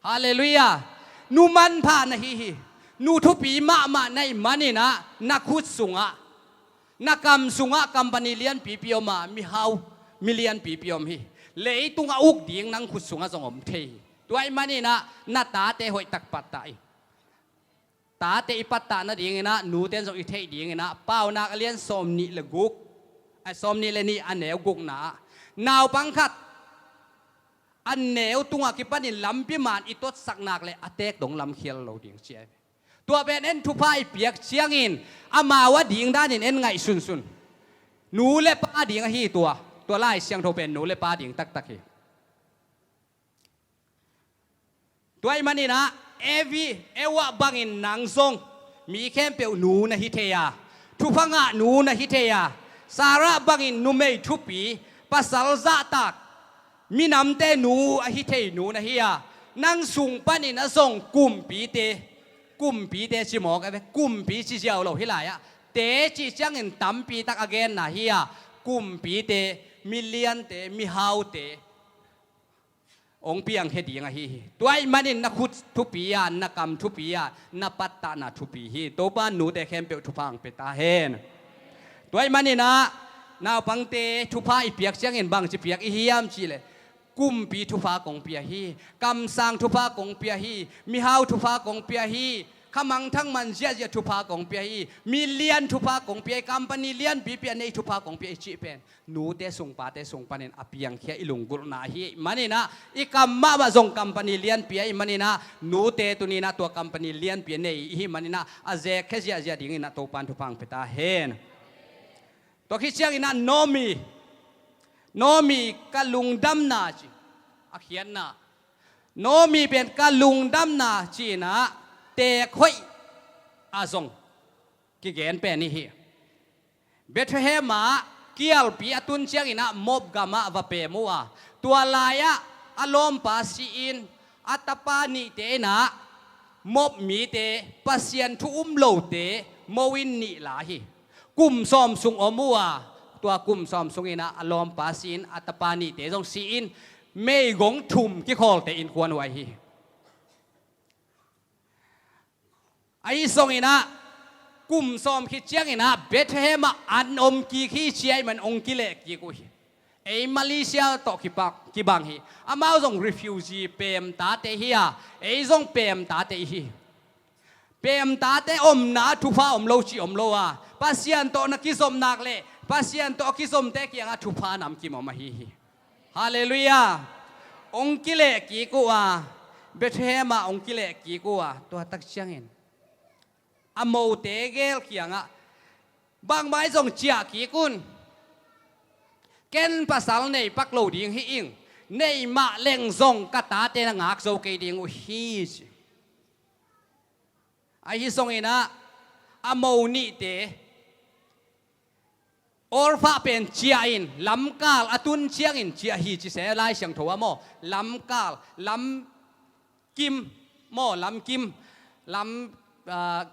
Halleluiah. Nu manpha na hi hi. Nu thupi mahmah na hih manin ah na khut sungah, na kam sungah company lianpipi om a, mihau mi lianpipi om hi. Leitung a uk ding nang khut sungah zong om thei hi. Tua ahih manin ah na tate hoihtak pattah hi. Tate i pattah nadingin ah nute in zong i theih dingin ah Paunak a lian sawmnih le guk, a sawmnih le nih a neu gukna ah, naupang khat a neu tungah kipanin lampi man i totsak nak leh a teek dong lamkhial lo ding ci ahi. Tua pen en thupha i piak ciangin amau a ding danin en ngaihsunsun. Nu le pa ding ahi tua, tua Lai Siangtho pen nu le pa ding taktak hi. Tua ahih manin ah, Evi, Eva bangin nang zong mi khempeuh nu na hi thei a, thupha ngah nu na hi thei a, Sarah bangin numei thupi, pasal zahtak, minamte nu ahi thei nu na hi a, nang sung panin ah zong kumpite, kumpite ci mawk a ve, kumpi ci ziau lo hi lai-ah, te cih ciangin tampi tak a genna hi a, kumpite, miliante, mihaute hong piangkhia ding ahi hi. Tua ahih manin na khut thupi a, na kam thupi a, na pattahna thupi hi. Topa in nute khempeuh thupha hong pia ta hen. Tua ahih manin ah, naupangte thupha i piak ciangin bangci piak i hiam cih leh, kumpi thupha kong pia hi, kamsang thupha kong pia hi, mihau thupha kong pia hi, Kha mangthang man ziahziah thupha kong pia hi, mi lian thupha kong pia hi, company lianpipi a nei thupha kong pia hi cih pen nute sung pate sung panin a piangkhia i lunggulhna ahi maninah, i kam mahmah zong company lianpi ahi maninah, nute tuninah tua company lianpi a nei ihi maninah, a zekkhia ziahziah dinginah Topan thupha hong pia ta hen. Tua khit cianginah Naomi, Naomi ka lungdamna ci a khiatna, Naomi pen ka lungdamna cinah teek hoih a zong kigen pen ihi. Bethlehem ah kialpi a tun cianginah Moab gamah va pem uh a, tua lai-ah a lawmpa si-in a tapa nihte inah Moab mite Pasian thu um lote mo in nih la hi. Kum sawm sung om uh a, tua kum sawm sunginah a lawmpa si-in a tapa nihte zong si-in meigong thum kikhawlte innkuan uh ahi hi. Ahi zonginah kum sawm khit cianginah Bethlehem ah an om kik hi ci ahih man hong kileh kik uh hi. Ei Malaysia tawh kibang, kibang hi. Amau zong refugee pemtate hi a, ei zong pemtate ihi. Pemtate omna thupha om lo cih om lo a, Pasian tawh na kizom nak leh Pasian tawh a kizomte kiangah thupha namkim om ahi hi. Halleluiah. Hong kileh kik uh a, Bethlehem ah hong kileh kik uh a, tua tak ciangin a mote gel kiangah, bangmah i zong ciah kik un. Ken pasal nei pak lo ding hi ing. Nei mah leng zong ka tate na ngak zo kei ding uh hi ci. Ahi zonginah a mo nihte Orpah pen ciah in, lamkal a tun ciangin ciah hi ci se Lai Siangtho ah maw. Lamkal, lamkim maw, lamkim, lam, ah,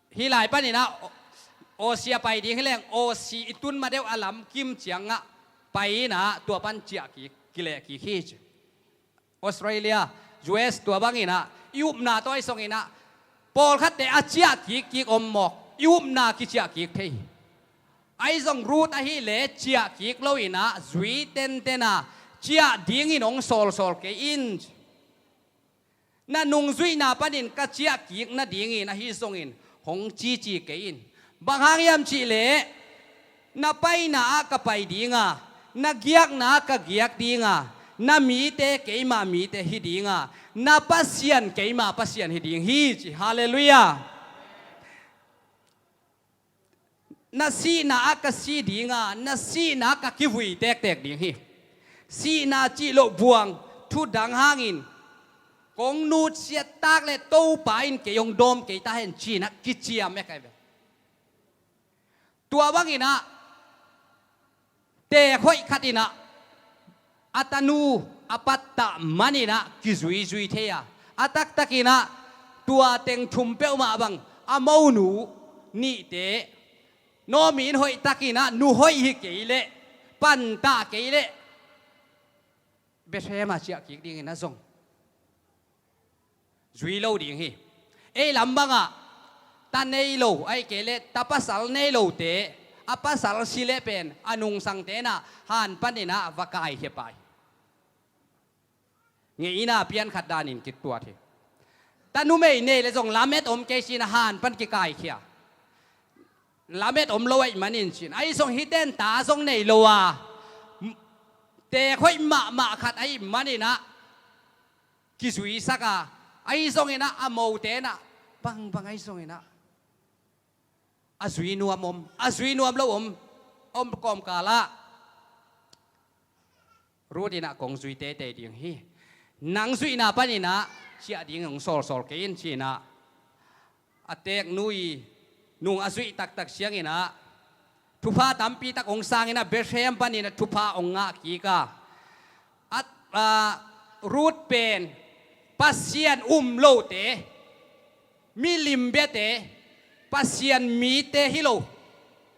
hih lai paninah Aussie a pai ding hi leng, Aussie i tun ma deuh a lamkim ciangah pai inah tua pan ciah kik, kileh kik hi ci. Australia, U S tua banginah i upna tawh ahi zonginah pawlkhatte a ciah kikkik om mawk, i upna kiciah kik thei hi. Ahi zong Ruth ahih leh ciah kik loinah zui tenten a, ciah dingin hong sawlsawl kei in. Na nungzuihna panin ka ciah kik nadingin ahi zongin hong cici kei in. Bang hang hiam cihleh, na paina ah ka pai dinga, na giakna ah ka giak dinga, na mite keima mite hi dinga, na Pasian keima Pasian hi ding hi ci. Halleluiah. Na sihna ah ka si dinga, na sihna ah ka kivui tektek ding hi. Sihna cih loh buang thu dang hangin kong nutsiat tak le Topa in kei hong dawm kei ta hen cinah kiciam e kai ve. Tua banginah teek hoih khatinah a tanu a pattah maninah kizuizui thei a, a taktakinah tua teng thum peuhmah bang a monu nihte Naomi in hoihtakinah nu hoih hi kei leh, pantah kei leh Bethlehem ah ciah kik dingin a zong zui lo ding hi. Ei lam bangah ta nei lo, ahih kei leh ta pasal nei lote, a pasal si leh pen a nungsangte inah han paninah va kaikhia pai. Ngeina pian khat danin kituat hi. Ta numei nei le zong lamet om kei cinah han pan kikaikhia. Lamet om lo ahih manin cin, ahi zong hihte in ta zong nei lo a, teek hoih mahmah khat ahih maninah kizuisak a, ahi zonginah a mote inah bangbang ahi zonginah a zui nuam om, a zui nuam lo om, om kawmkalah Ruth inah kong zui teitei ding hi. Nang zuihna paninah ciah ding hong sawlsawl kei in cinah a teeknu i nung a zuih taktak cianginah thupha tampi tak hong sanginah Bethlehem paninah thupha hong ngah kik a, a, a, Ruth pen Pasian um lote, milim biate, Pasian mite hi lo.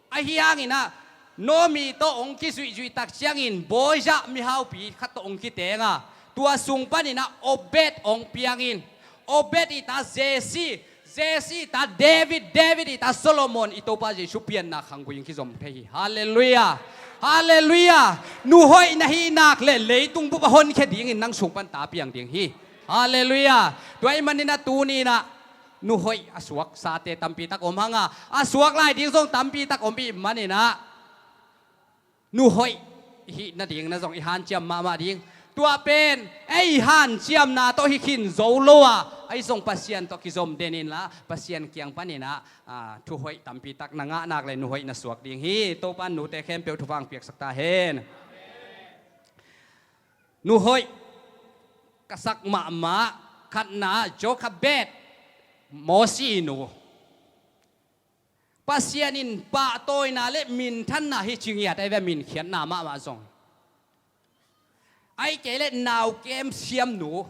Ahi hanginah Naomi tawh hong kizuihzuih tak ciangin Boaz mihaupi khat tawh hong kiteng a, tua sung paninah Obed hong piangin, Obed i ta Jesse, Jesse i ta David, David i ta Solomon, i Topa Jesu pianna khanggui in kizom thei hi. Halleluiah. Halleluiah. Nu hoih na hih nak le leitung bup a honkhia dingin nang sung pan ta piang ding hi. Halleluiah. Tua ahih maninah tuninah Nu hoih a suaksate tampi tak om hang a, a suak lai ding zong tampi tak om ih manin ah, nu hoih i hih nading na zong i hanciam mahmah ding. Tua pen ei hanciamna tawh hi khin zo lo a, ahi zong Pasian tawh kizom den inla, Pasian kiang panin ah, aa, thu hoih tampi tak na ngah nak le nu hoih na suak ding hi. Topa in nute khempeuh thupha hong piaksak ta hen. Nu hoih ka sak mahmah khatna, Jokebed, Mosi nu. Pasian in pahtawina le minthanna hi ci ngiat ahi ve, minkhiatna mahmah zong. Ahih kei leh naukem siamnu,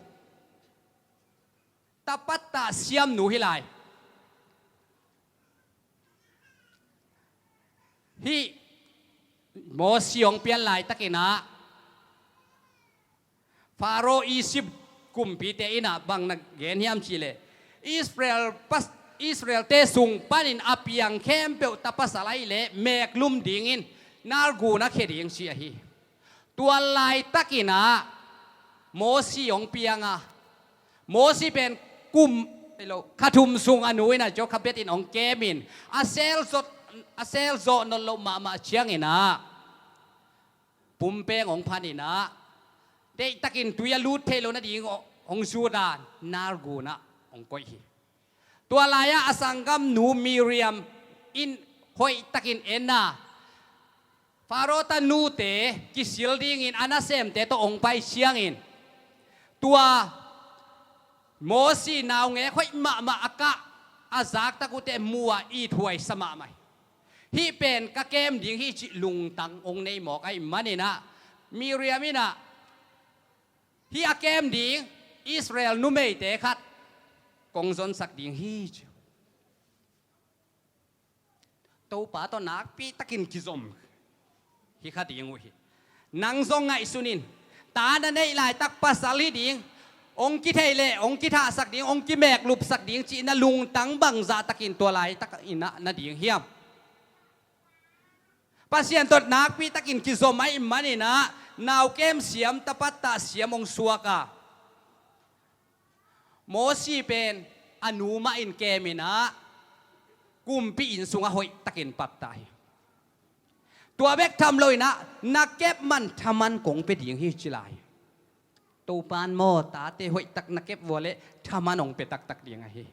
tapattah siamnu hi lai. Hih Mosi hong pian laitakin ah, Faro Egypt kumpite in ah bang na gen hiam cih leh, Israel pas-, Israelte sung panin a piang khempeuh ta pasal ahih leh meeklum dingin nalguna khia ding ci ahi. Tua laitakin ah Mosi hong piang a, Mosi pen kum, kha thum sung a nu in ah Jokebed in hong kem in, a sel zawh, a sel zawh nawn loh mahmah ciangin ah, pumpeng hong phan in ah, deihtakin tui a lut theih loh nading hong zut a, nalguna hong koih hi. Tua lai-ah a sanggamnu Miriam in hoihtakin en a, Faro tanute kisil dingin a nasemte tawh hong pai ciangin, tua Mosi naungek hoih mahmah a kah a zaktak uh teh mu a ithuaisa mahmah hi. Hih pen ka kem ding hi cih lungtang hong nei mawk ahih manin ah, Miriam in ah, hih a kem ding Israel numeite khat kong zonsak ding hi ci. Topa tawh nakpi takin kizom hi kha ding uh hi. Nang zong ngaihsun in, ta na neih laitak pasal hi ding, hong kithei leh hong kithahsak ding, hong kimeeklupsak ding cih na lungtang bangzah takin tua laitak in ah na ding hiam? Pasian tawh nakpi takin kizom ahih manin ah, naukem siam, tapattah siam hong suak a, Mosi pen a nu mah in kem in ah, kumpi inn sungah hoihtakin pattah hi. Tua bek tham loin ah, na kep man thaman kong pia ding hi ci lai. Topa in maw, tate hoihtak na kep vua leh thaman hong pia taktak ding ahi.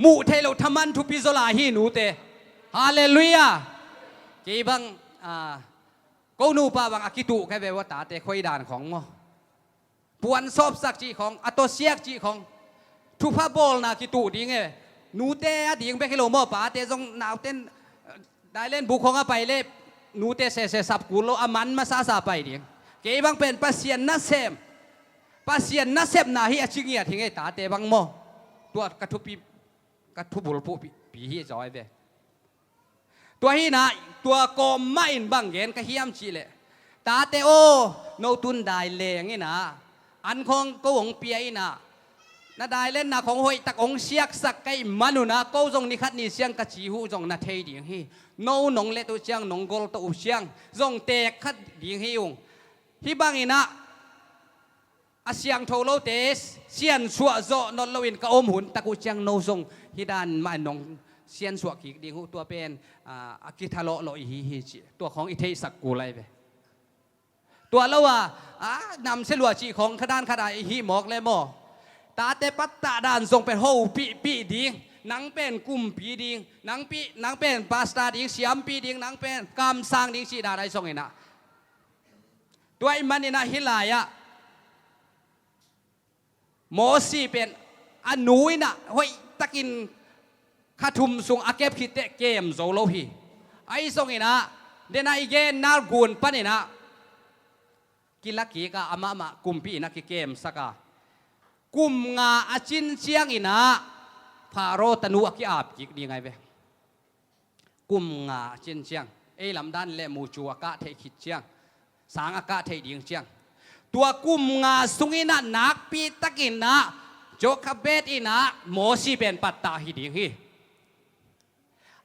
Muh theih loh thaman thupi zaw lai hi, nute. Halleluiah. Kei bang, ah, ko nupa bang a kituh ka hi ve ua, tate khoih dan khawng maw, puan sawpsak cih khawng, a tawsiak cih khawng, thupha bawlna kituh ding e. Nute a ding bek hi lo maw, pate zong, nauten, eh, dailen buk khawng a pai leh nute sese sap kul lo, a man masasa pai ding. Kei bang pen Pasian nasem, Pasian nasepna hi a ci ngiat hi ngei, tate bang maw. Tua ka thupi, ka thubulphuh pi, pi hi zaw ahi ve. Tua hi in ah, tua kawm mah in bang gen ka hiam cih leh, tate aw, no tun dai leng in ah, an khawng ko hong pia in ah, na dailenna khawng hoihtak hong siaksak ka hih manun ah, ko zong ni khat ni ciang ka ci uh zong na thei ding hi. No nong let uh ciang, nong gol to uh ciang zong teek kha ding hi ung. Hih bangin ah, a siangtho lote siansuah zawh nawn loin ka om hun tak uh ciang no zong hih dan mah nong siansuah kik ding uh, tua pen, ah, a kithalawh lawh i hi hi ci. Tua khawng i theihsak kul ahi ve. Tua lo a, ah, namsia lua cih khawng kha dan khat a i hih mawk le maw. Tate pattah dan zong pen hopihpih ding, nang pen kumpi ding, nang pi, nang pen pastor ding, siampi ding, nang pen kamsang ding cih dan ahi zongin ah. Tua ahih manin ah hih lai-ah Mosi pen a nu in ah hoihtakin kha thum sung a kep khit teh kem zo lo hi. Ahi zongin ah, den a i gen nalgun panin ah kila kik a, amah mah kumpi in ah kikemsak a, kum nga a cin ciangin ah Faro tanu a ki-ap kik ding ahi ve. Kum nga a cin ciang, ei lam dan leh mucu a kah theih khit ciang, sang a kah theih ding ciang, tua kum nga sungin ah nakpi takin ah Jokebed in ah Mosi pen pattah hi ding hi.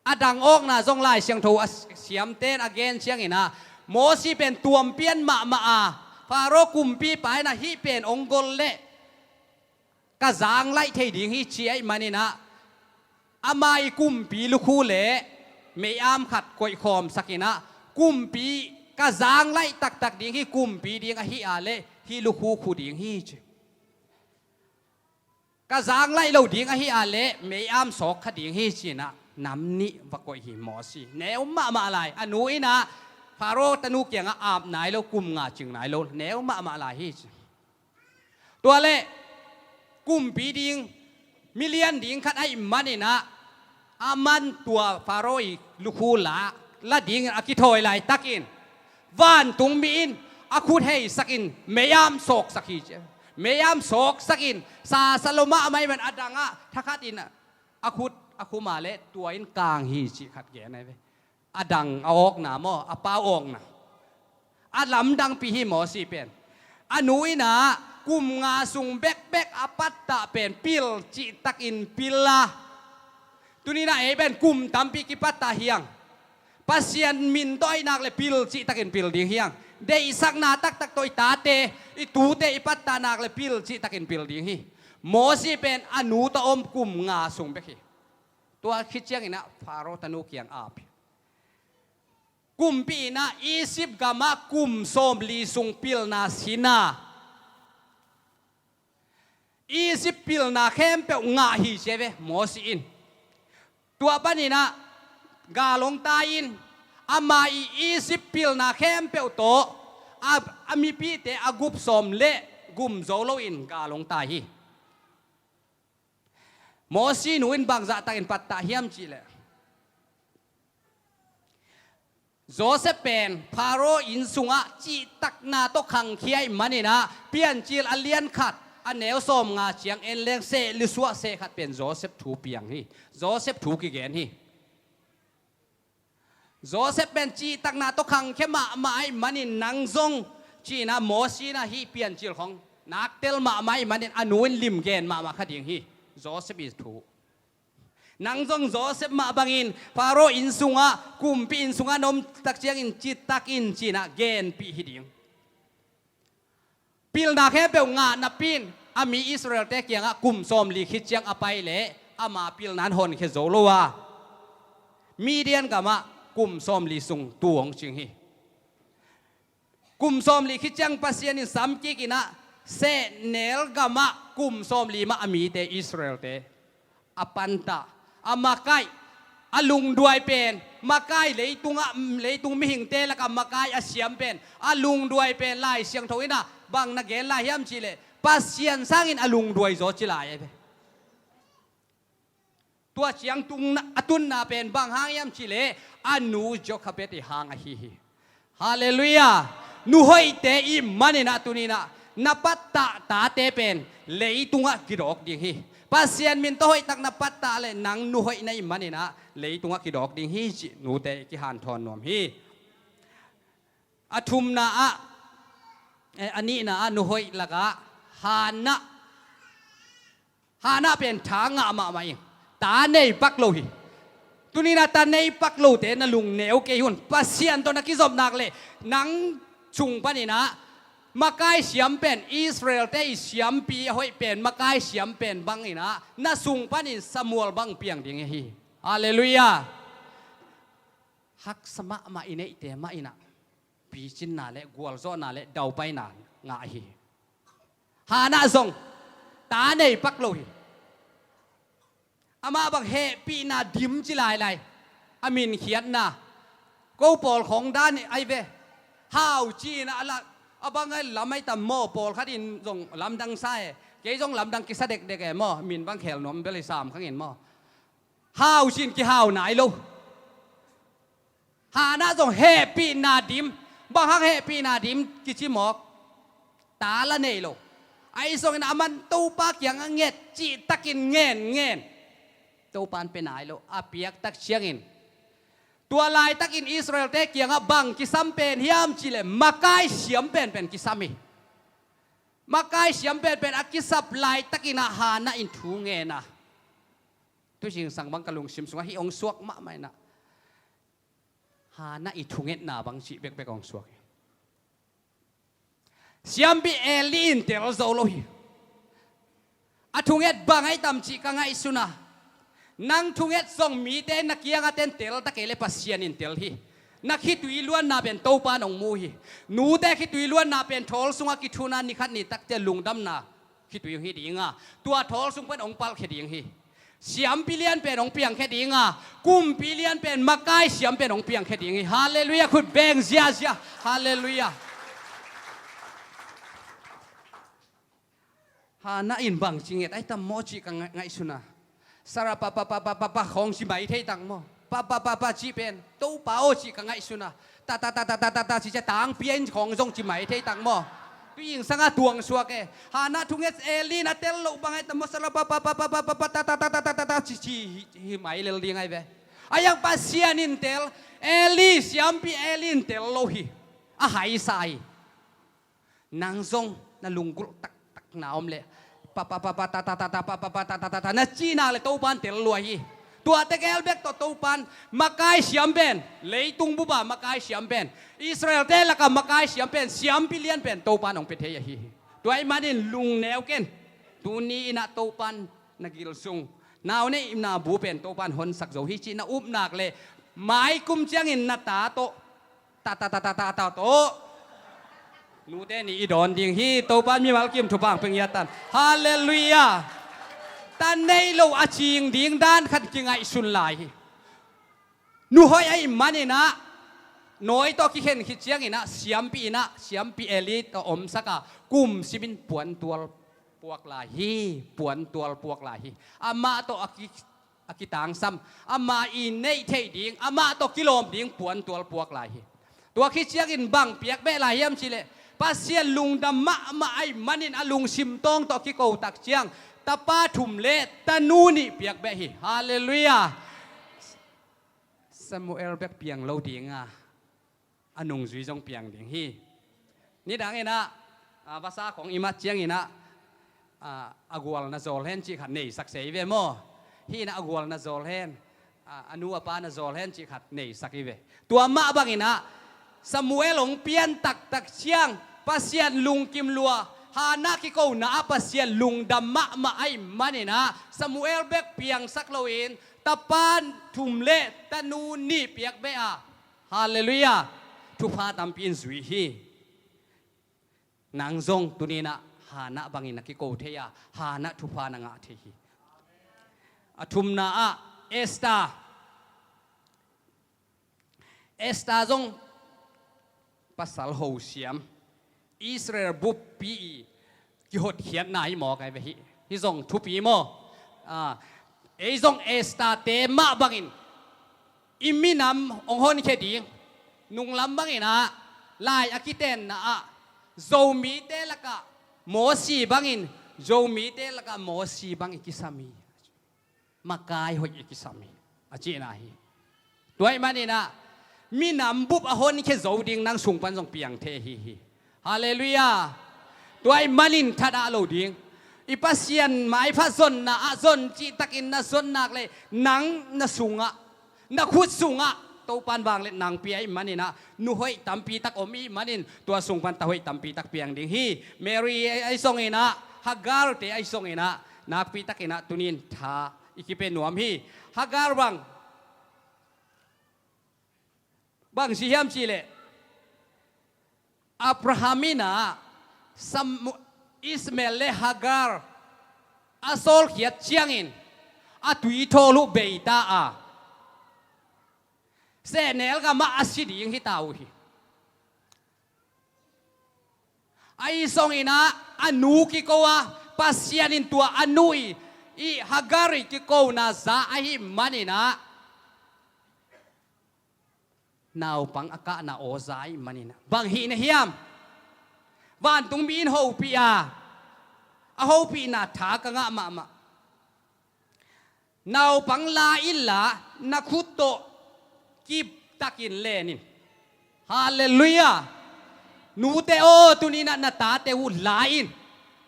A dang awkna zong Lai Siangtho a siamten a gen ciangin ah, Mosi pen tuampian mahmah a, Faro kumpipa in ah hih pen hong gol leh ka zang laih thei ding hi ci ahih manin ah, Ama i kumpi lukhu le mei-am khat koihkhawmsak in ah, kumpi ka zang laih taktak ding hi, kumpi ding ahi a leh hih lukhu khu ding hi ci. Ka zang laih lo ding ahi a leh mei-am sawk kha ding hi ci-in ah nam nih va koih hi Mosi. Neu mahmah lai. A nu in ah Faro tanu kiangah ap nai lo, kum nga cing nai lo, neu mahmah lai hi ci. Tua leh kumpi ding, milian ding khat ahih manin ah, aman tua Faro i lukhu la, la dingin a kithawi laitakin, vantungmi in a khut heisakin mei-am sawksak hi ci. Mei-am sawksakin sasa lo mahmah ahih man a dangah thakhatin a khut a khum a leh tua in kang hi cih khat gen ahi ve. A dang a awkna maw, a pau awkna. A lamdangpi hi Mosi pen. A nu in ah kum nga sung bekbek a pattah pen pil cihtakin pil a. Tuni-in ah ei pen kum tampi kipattah hi hang. Pasian min tawh ahih nak leh pil cihtakin pil ding hi hang. Deihsakna taktak tawh i tate, i tute i pattah nak leh pil cihtakin pil ding hi. Mosi pen a nu tawh om kum nga sung bek hi. Tua khit ciangin ah Faro tanu kiang ap hi. Kumpi in ah Egypt gamah kum sawmli sung pilna sin a, Egypt pilna khempeuh ngah hi ci ve Mosi in. Tua panin ah gal hong tai in, ama i Egypt pilna khempeuh tawh a, a mipite a gup sawm leh gum zo loin gal hong tai hi. Mosi nu in bangzahtakin pattah hiam cih leh, Joseph pen Faro inn sungah cihtakna tawh khangkhia ahih manin ah, Piancil a lian khat, a neu sawmnga ciang en leng seh, lusuah seh khat pen Joseph thu piang hi. Joseph thu kigen hi. Joseph pen cihtakna tawh khangkhia mahmah ahih manin nang zong ci-in ah Mosi in ah hih Piancil khawng nak tel mahmah ahih manin a nu in lim gen mahmah kha ding hi. Joseph i thu. Nang zong Joseph mah bangin Faro inn sungah, kumpi inn sungah na om tak ciangin cihtakin ci-in ah genpih hi ding. Pilna khempeuh ngah napi-in a mi Israel-te kiangah kum sawmli khit ciang a pai leh ama pilna in honkhia zo lo a, Midian gamah kum sawmli sung tuu hong cing hi. Kum sawmli khit ciang Pasian in samkik in ah sehnel gamah kum sawmli mah a mite Israel-te a pantah, a makaih, a lungduai pen, makai leitungah, leitung mihingte lakah makai a siam pen, a lungduai pen Lai Siangtho in ah bang na gen lai hiam cih leh, Pasian sangin a lungduai zaw ci lai ahi ve. Tua ciang tunna, a tunna pen bang hang hiam cih leh, a nu Jochebed i hang ahi hi. Halleluiah. Nu hoihte i hih manin ah tuni-in ah na pattah tate pen leitungah kidawk ding hi. Pasian min tawh hoihtak na pattah leh nang nu hoih na hih manin ah leitungah kidawk ding hi cih nute i kihanthawn nuam hi. A thumna ah, eh, a nihna ah nu hoih lakah Hannah. Hannah pen tha ngah mahmah ing. Ta nei pak lo hi. Tuni-in ah ta nei pak lote na lungneu kei un. Pasian tawh na kizop nak leh nang sung panin ah makai siam pen, Israel-te i siampi a hoih pen, makai siam pen bangin ah na sung panin Samuel bang piang ding hi. Halleluiah. Haksa mahmah i neihte mah in ah picinna le gualzawhna le daupaina ngah hi. Hannah zong ta nei pak lo hi. Amah bang hehpihna dim ci lailai. A min khiatna ko pawl khawng dan ahi ve. Hau ci-in a la, a bang a lam ahi tam maw, pawlkhat in zong lamdang sa e. Kei zong lamdang kisa dekdek e maw, min bang khel nuam bel hi sam khang in maw. Hau ci-in kihau nai lo. Hannah zong hehpihna dim. Bang hang hehpihna dim kici mawk. Ta la nei lo. Ahi zongin aman Topa kiangah nget cihtakin ngen ngen. Topa in pia nai lo. A piak tak ciangin, tua laitakin Israel-te kiangah bang kisam pen hiam cih leh makai siam penpen kisam hi. Makai siam penpen a kisap laitakin ah Hannah in thu ngen a. Tu zingsang bang ka lungsim sungah hih hong suak mahmah in ah, Hannah i thungetna bang cih bekbek hong suak hi. Siampi Eli in tel zo lo hi. A thunget bang ahi tam cih ka ngaihsun a, Nang thunget zong mite na kiangah ten tel ta kei le Pasian in tel hi. Na khitui luanna pen Topa in hong mu hi. Nute khitui luanna pen thawl sungah kithuna nikhat nitak ciang lungdamna khitui hong hi ding a, tua thawl sung pen hong palkhia ding hi. Siampi lian pen hong piangkhia ding a, kumpi lian pen makai siam pen hong piangkhia ding hi. Halleluiah, khut beng ziazia. Halleluiah. Hannah in bang ci nget ai tam maw cih ka ngai-, ngaihsun a. Sara pa pa pa pa pa pa khawng ci mai thei tak maw. Pa pa pa pa cih pen Topa aw cih ka ngaihsun a. Ta ta ta ta ta ta ta cih ciang tangpi a in khawng zong ci mai thei tak maw. Tu ing sangah tuang suak e. Hannah thunget Eli in a tel loh bang ai tam maw. Sara pa pa pa pa pa pa pa ta ta ta ta ta ta ta ta ci ci hi, hi mai lel ding ai ve. A iang Pasian in tel, Eli, siampi Eli in tel lo hi. A haisa hi. Nang zong na lunggulh taktak na om leh pa pa pa pa ta ta ta ta pa pa pa ta ta ta ta na cih nak leh Topa in tel lua hi. Tua tegel bek tawh Topa in makai siam pen, leitung bup a makai siam pen, Israel-te lakah makai siam pen, siampi lian pen Topa in hong pia thei ahi hi. Tua ahih manin lungneu ken. Tuni in ah Topa in na gil sung, na u neihna bu pen Topa in honsak zo hi cih na up nak leh mai kum ciangin na ta tawh ta ta ta ta ta ta tawh nute nih i dawn ding hi. Topa in mimal kim thupha hong pia ngiat ta hen. Halleluiah. Ta nei lo a cing ding dan khat kingaihsun lai hi. Nu hoih ahih manin ah nawi tawh kikhen khit ciangin ah siampi in ah, siampi Eli tawh omsak a, kum simin puantual puak lai hi. Puantual puak lai hi. Amah tawh a ki a kitangsam, amah i neih theih ding, amah tawh kilawm ding puantual puak lai hi. Tua khit ciangin bang piak beh lai hiam cih leh Pasian lungdam mahmah ahih manin a lungsim tawng tawh a kiko tak ciang tapa thum le tanu nih piak beh hi. Halleluiah. Samuel bek piang lo ding a, a nungzui zong piang ding hi. Nidang in ah, a, vasa khawng i mat ciangin ah, a, a gual na zawl hen cih khat neisak se i ve maw. Hih in ah a gual na zawl hen, a, a nu a pa na zawl hen cih khat neisak i ve. Tua mah bangin ah Samuel hong pian taktak ciang Pasian lungkim lua, Hannah kikona ah Pasian lungdam mahmah ahih manin ah Samuel bek piangsak loin tapa thum le tanu nih piak beh a. Halleluiah. Thupha tampi in zui hi. Nang zong tuni in ah Hannah bangin na kiko thei a, Hannah thupha na ngah thei hi. A thumna ah Esther. Esther zong pasal ho siam, Israel buppi i kihotkhiatna hi maw kai ve hi. Hih zong thupi maw? A, ei zong Esther-te mah bangin i minam hong honkhia ding. Nunglam bangin ah lai a kitenna ah Zomite lakah Mosi bangin, Zomite lakah Mosi bang i kisam hi. Makai hoih i kisam hi, a cihna hi. Tua ahih manin ah minam bup a honkhia zo ding nang sung pan zong piang thei ahi hi. Halleluiah. Tua ahih manin thadah lo ding. I Pasian maipha zonna ah zon cihtakin na zon nak leh nang na sungah, na khut sungah Topa in vangliatna hong pia ahih manin ah nu hoih tampi tak om ahih manin tua sung pan ta hoih tampi tak piang ding hi. Mary ahi zongin ah, Hagar-te ahi zongin ah nakpi takin ah tuni in tha i kipia nuam hi. Hagar bang, bang ci hiam cih leh Abraham in ah Sam-, Ishmael le Hagar a sawlkhiat ciangin a tui thawl uh bei ta a, sehnel gam ah a si ding hi ta uh hi. Ahi zongin ah a nu kiko a, Pasian in tua a nu i, i Hagar i kikona za ahih manin ah naupang a kahna aw za ahih manin ah bang hih na hiam? Vantungmi in hopih a, a hopihna tha ka ngah mahmah. Naupang la inla na khut tawh kiptakin len in. Halleluiah. Nute aw, tuni in ah na tate uh la in,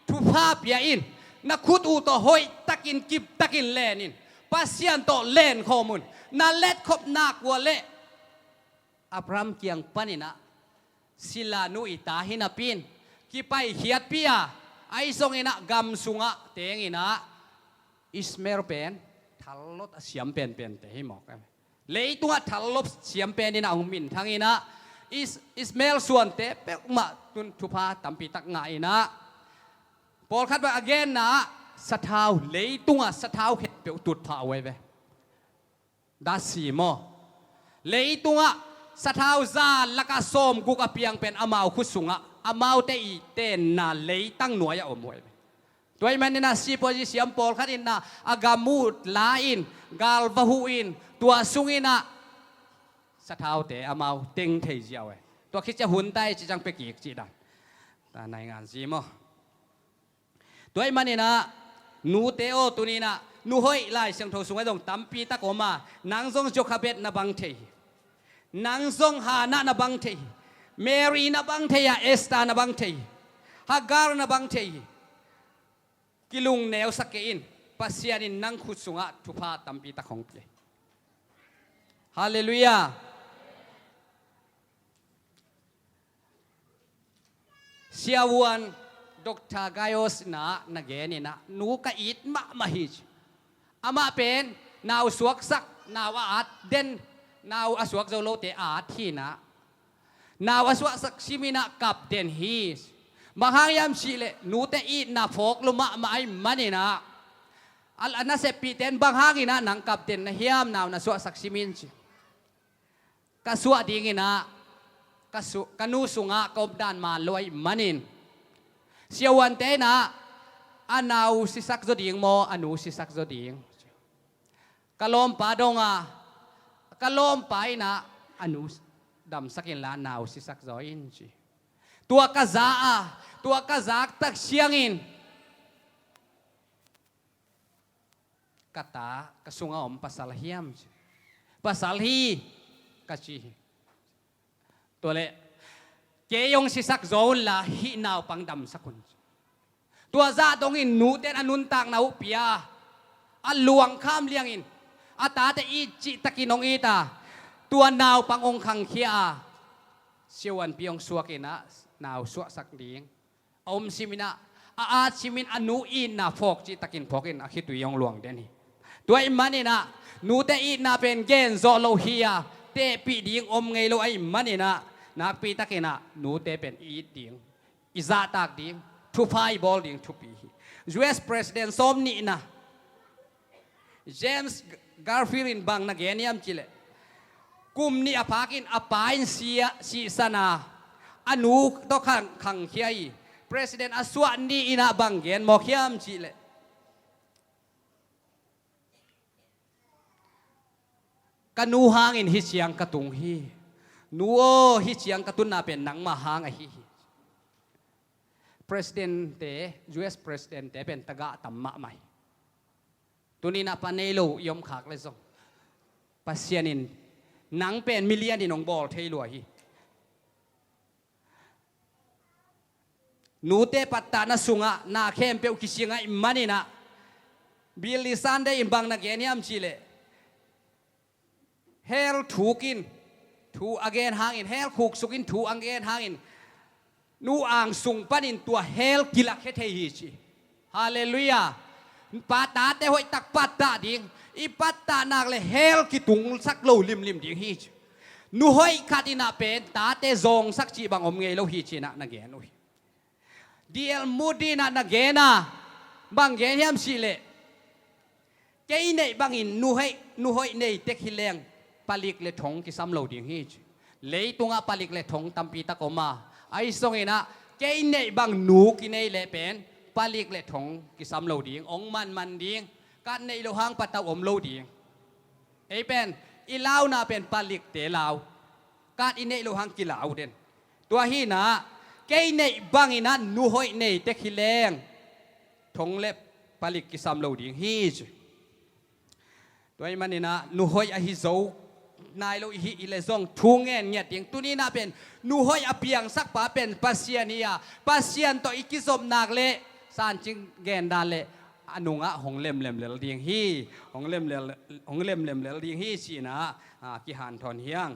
thupha pia in, na khut uh tawh hoihtakin kiptakin len in. Pasian tawh lenkhawm un. Na letkhop nak uh leh Abraham kiang panin ah silanu i ta hi napi in kipaikhiatpih a, ahi zongin ah gam sungah tengin ah Ishmael pen thallot a siam penpente hi mawk. Leitungah thallot siam pen inah hong minthang inah Is- Ismael suante peuhmah tun thupha tampi tak ngah inah pawlkhat bang a genna ah sathau, leitungah sathau khempeuh tutphah uh ahi ve. Dasi maw? Leitungah sathau za lakah sawmguk a piang pen amau khut sungah amaute i tenna leitang nuai-ah om uh ahi ve. Tua ahih manin ah sipuazi siam pawlkhat in ah a gam uh la-in, galva huh in, tua sungin ah sathaute amau teng thei ziau e. Tua khit ciang hun tai ci ciang pia kik cih dan. Ta nai ngan zi maw? Tua ahih manin ah nute aw, tuni-in ah nu hoih Lai Siangtho sungah zong tampi tak om a, nang zong Jochebed na bang thei hi. Nang zong Hannah na bang thei hi. Mary na bang thei a, Esther na bang thei hi. Hagar na bang thei hi. Kilungneusak kei in, Pasian in nang khut sungah thupha tampi tak hong pia hi. Halleluiah. Siavuan Doctor Gaius in ah na gen in ah, nu ka it mahmah hi ci. Amah pen nau suaksak, nau a at den, nau a suak zo lote a at hi in ah, nau a suaksak simin ah kap den hi. Bang hang hiam cih leh nute itna phawk lua mahmah ahih manin ah, a, a naseppihte in bang hangin ah nang kap den na hiam, nau na suaksak simin ci. Ka suah dingin ah ka su- ka nu sungah ka om dan man lo ahih manin, siavuante in ah a nau sisak zaw ding maw, a nu sisak zaw ding? Ka lawmpa dong a, ka lawmpa in ah a nu damsak inla nau sisak zaw in ci. Tua ka za a, tua ka zak tak ciangin ka ta, ka sungah om pasal hiam ci. Pasal hi, ka ci hi. Tua leh kei hong sisak zaw unla hih naupang damsak un ci. Tua zah dongin nute in a nuntakna uh pia a, a luangkham liangin a tate it cihtakin hong it a, tua naupang hong khangkhia a, siavuanpi hong suak in ah nau suaksak ding. A om simin ah, a at simin a nu itna phawk cihtakin phawkin a khitui hong luang den hi. Tua ahih manin ah nute itna pen gen zawh lo hi a, tehpih ding om ngei lo ahih manin ah, nakpi takin ah nute pen i it ding, i zahtak ding, thupha i bawl ding thupi hi. U S President sawm nihna James Garfield in bang na gen hiam cih leh, kum nih a phakin a pa in sia, sihsan a, a nu tawh khang, khangkhia hi. President a suah ni in ah bang gen mawk hiam cih leh, ka nu hangin hih ciang ka tung hi. Nu aw, hih ciang ka tunna pen nangmah hang ahi hi. President te, U S President te pen tagah tam mahmah hi. Tuni-in ah pa nei lo i om khak leh zong, Pasian in nang pen milian in hong bawl thei lua hi. Nute pattahna sungah na khempeuh kising ahih manin ah, Billy Sunday in bang na gen hiam cih leh, hell thukin thu a gen hangin, hell khuksukin thu a gen hangin, nu ang sung panin tua hell kilakhia thei hi ci. Halleluiah. Pa, tate hoihtak pattah ding, i pattah nak leh hell kitungsak lo limlim ding hi ci. Nu hoih khat in ah pen tate zawngsak cih bang om ngei lo hi ci-in ah na gen uh hi. D L Moody in ah na gen a, bang gen hiam cih leh, kei neih bangin nu hoih, nu hoih nei tek hi leng palik le thong kisam lo ding hi ci. Leitungah palik le thong tampi tak om a, ahi zongin ah kei neih bang nu kinei leh pen palik le thong kisam lo ding, hong manman ding, kat neih loh hang patauh om lo ding. Ei pen i launa pen palikte lau, kat i neih loh hang kilau den. Tua hi-in ah kei neih bangin ah nu hoih nei tek hi leng thong le palik kisam lo ding hi ci. Tua ahih manin ah nu hoih ahi zo nai lo i hih leh zong thu ngen ngiat ding. Tuni-in ah pen nu hoih a piangsakpa pen Pasian hi a, Pasian tawh i kizop nak leh sancing gen dan leh a nungah hong lemlem lel ding hi. Hong lemlem, hong lemlem lel ding hi ci-in ah, a, kihanthawn hi hang.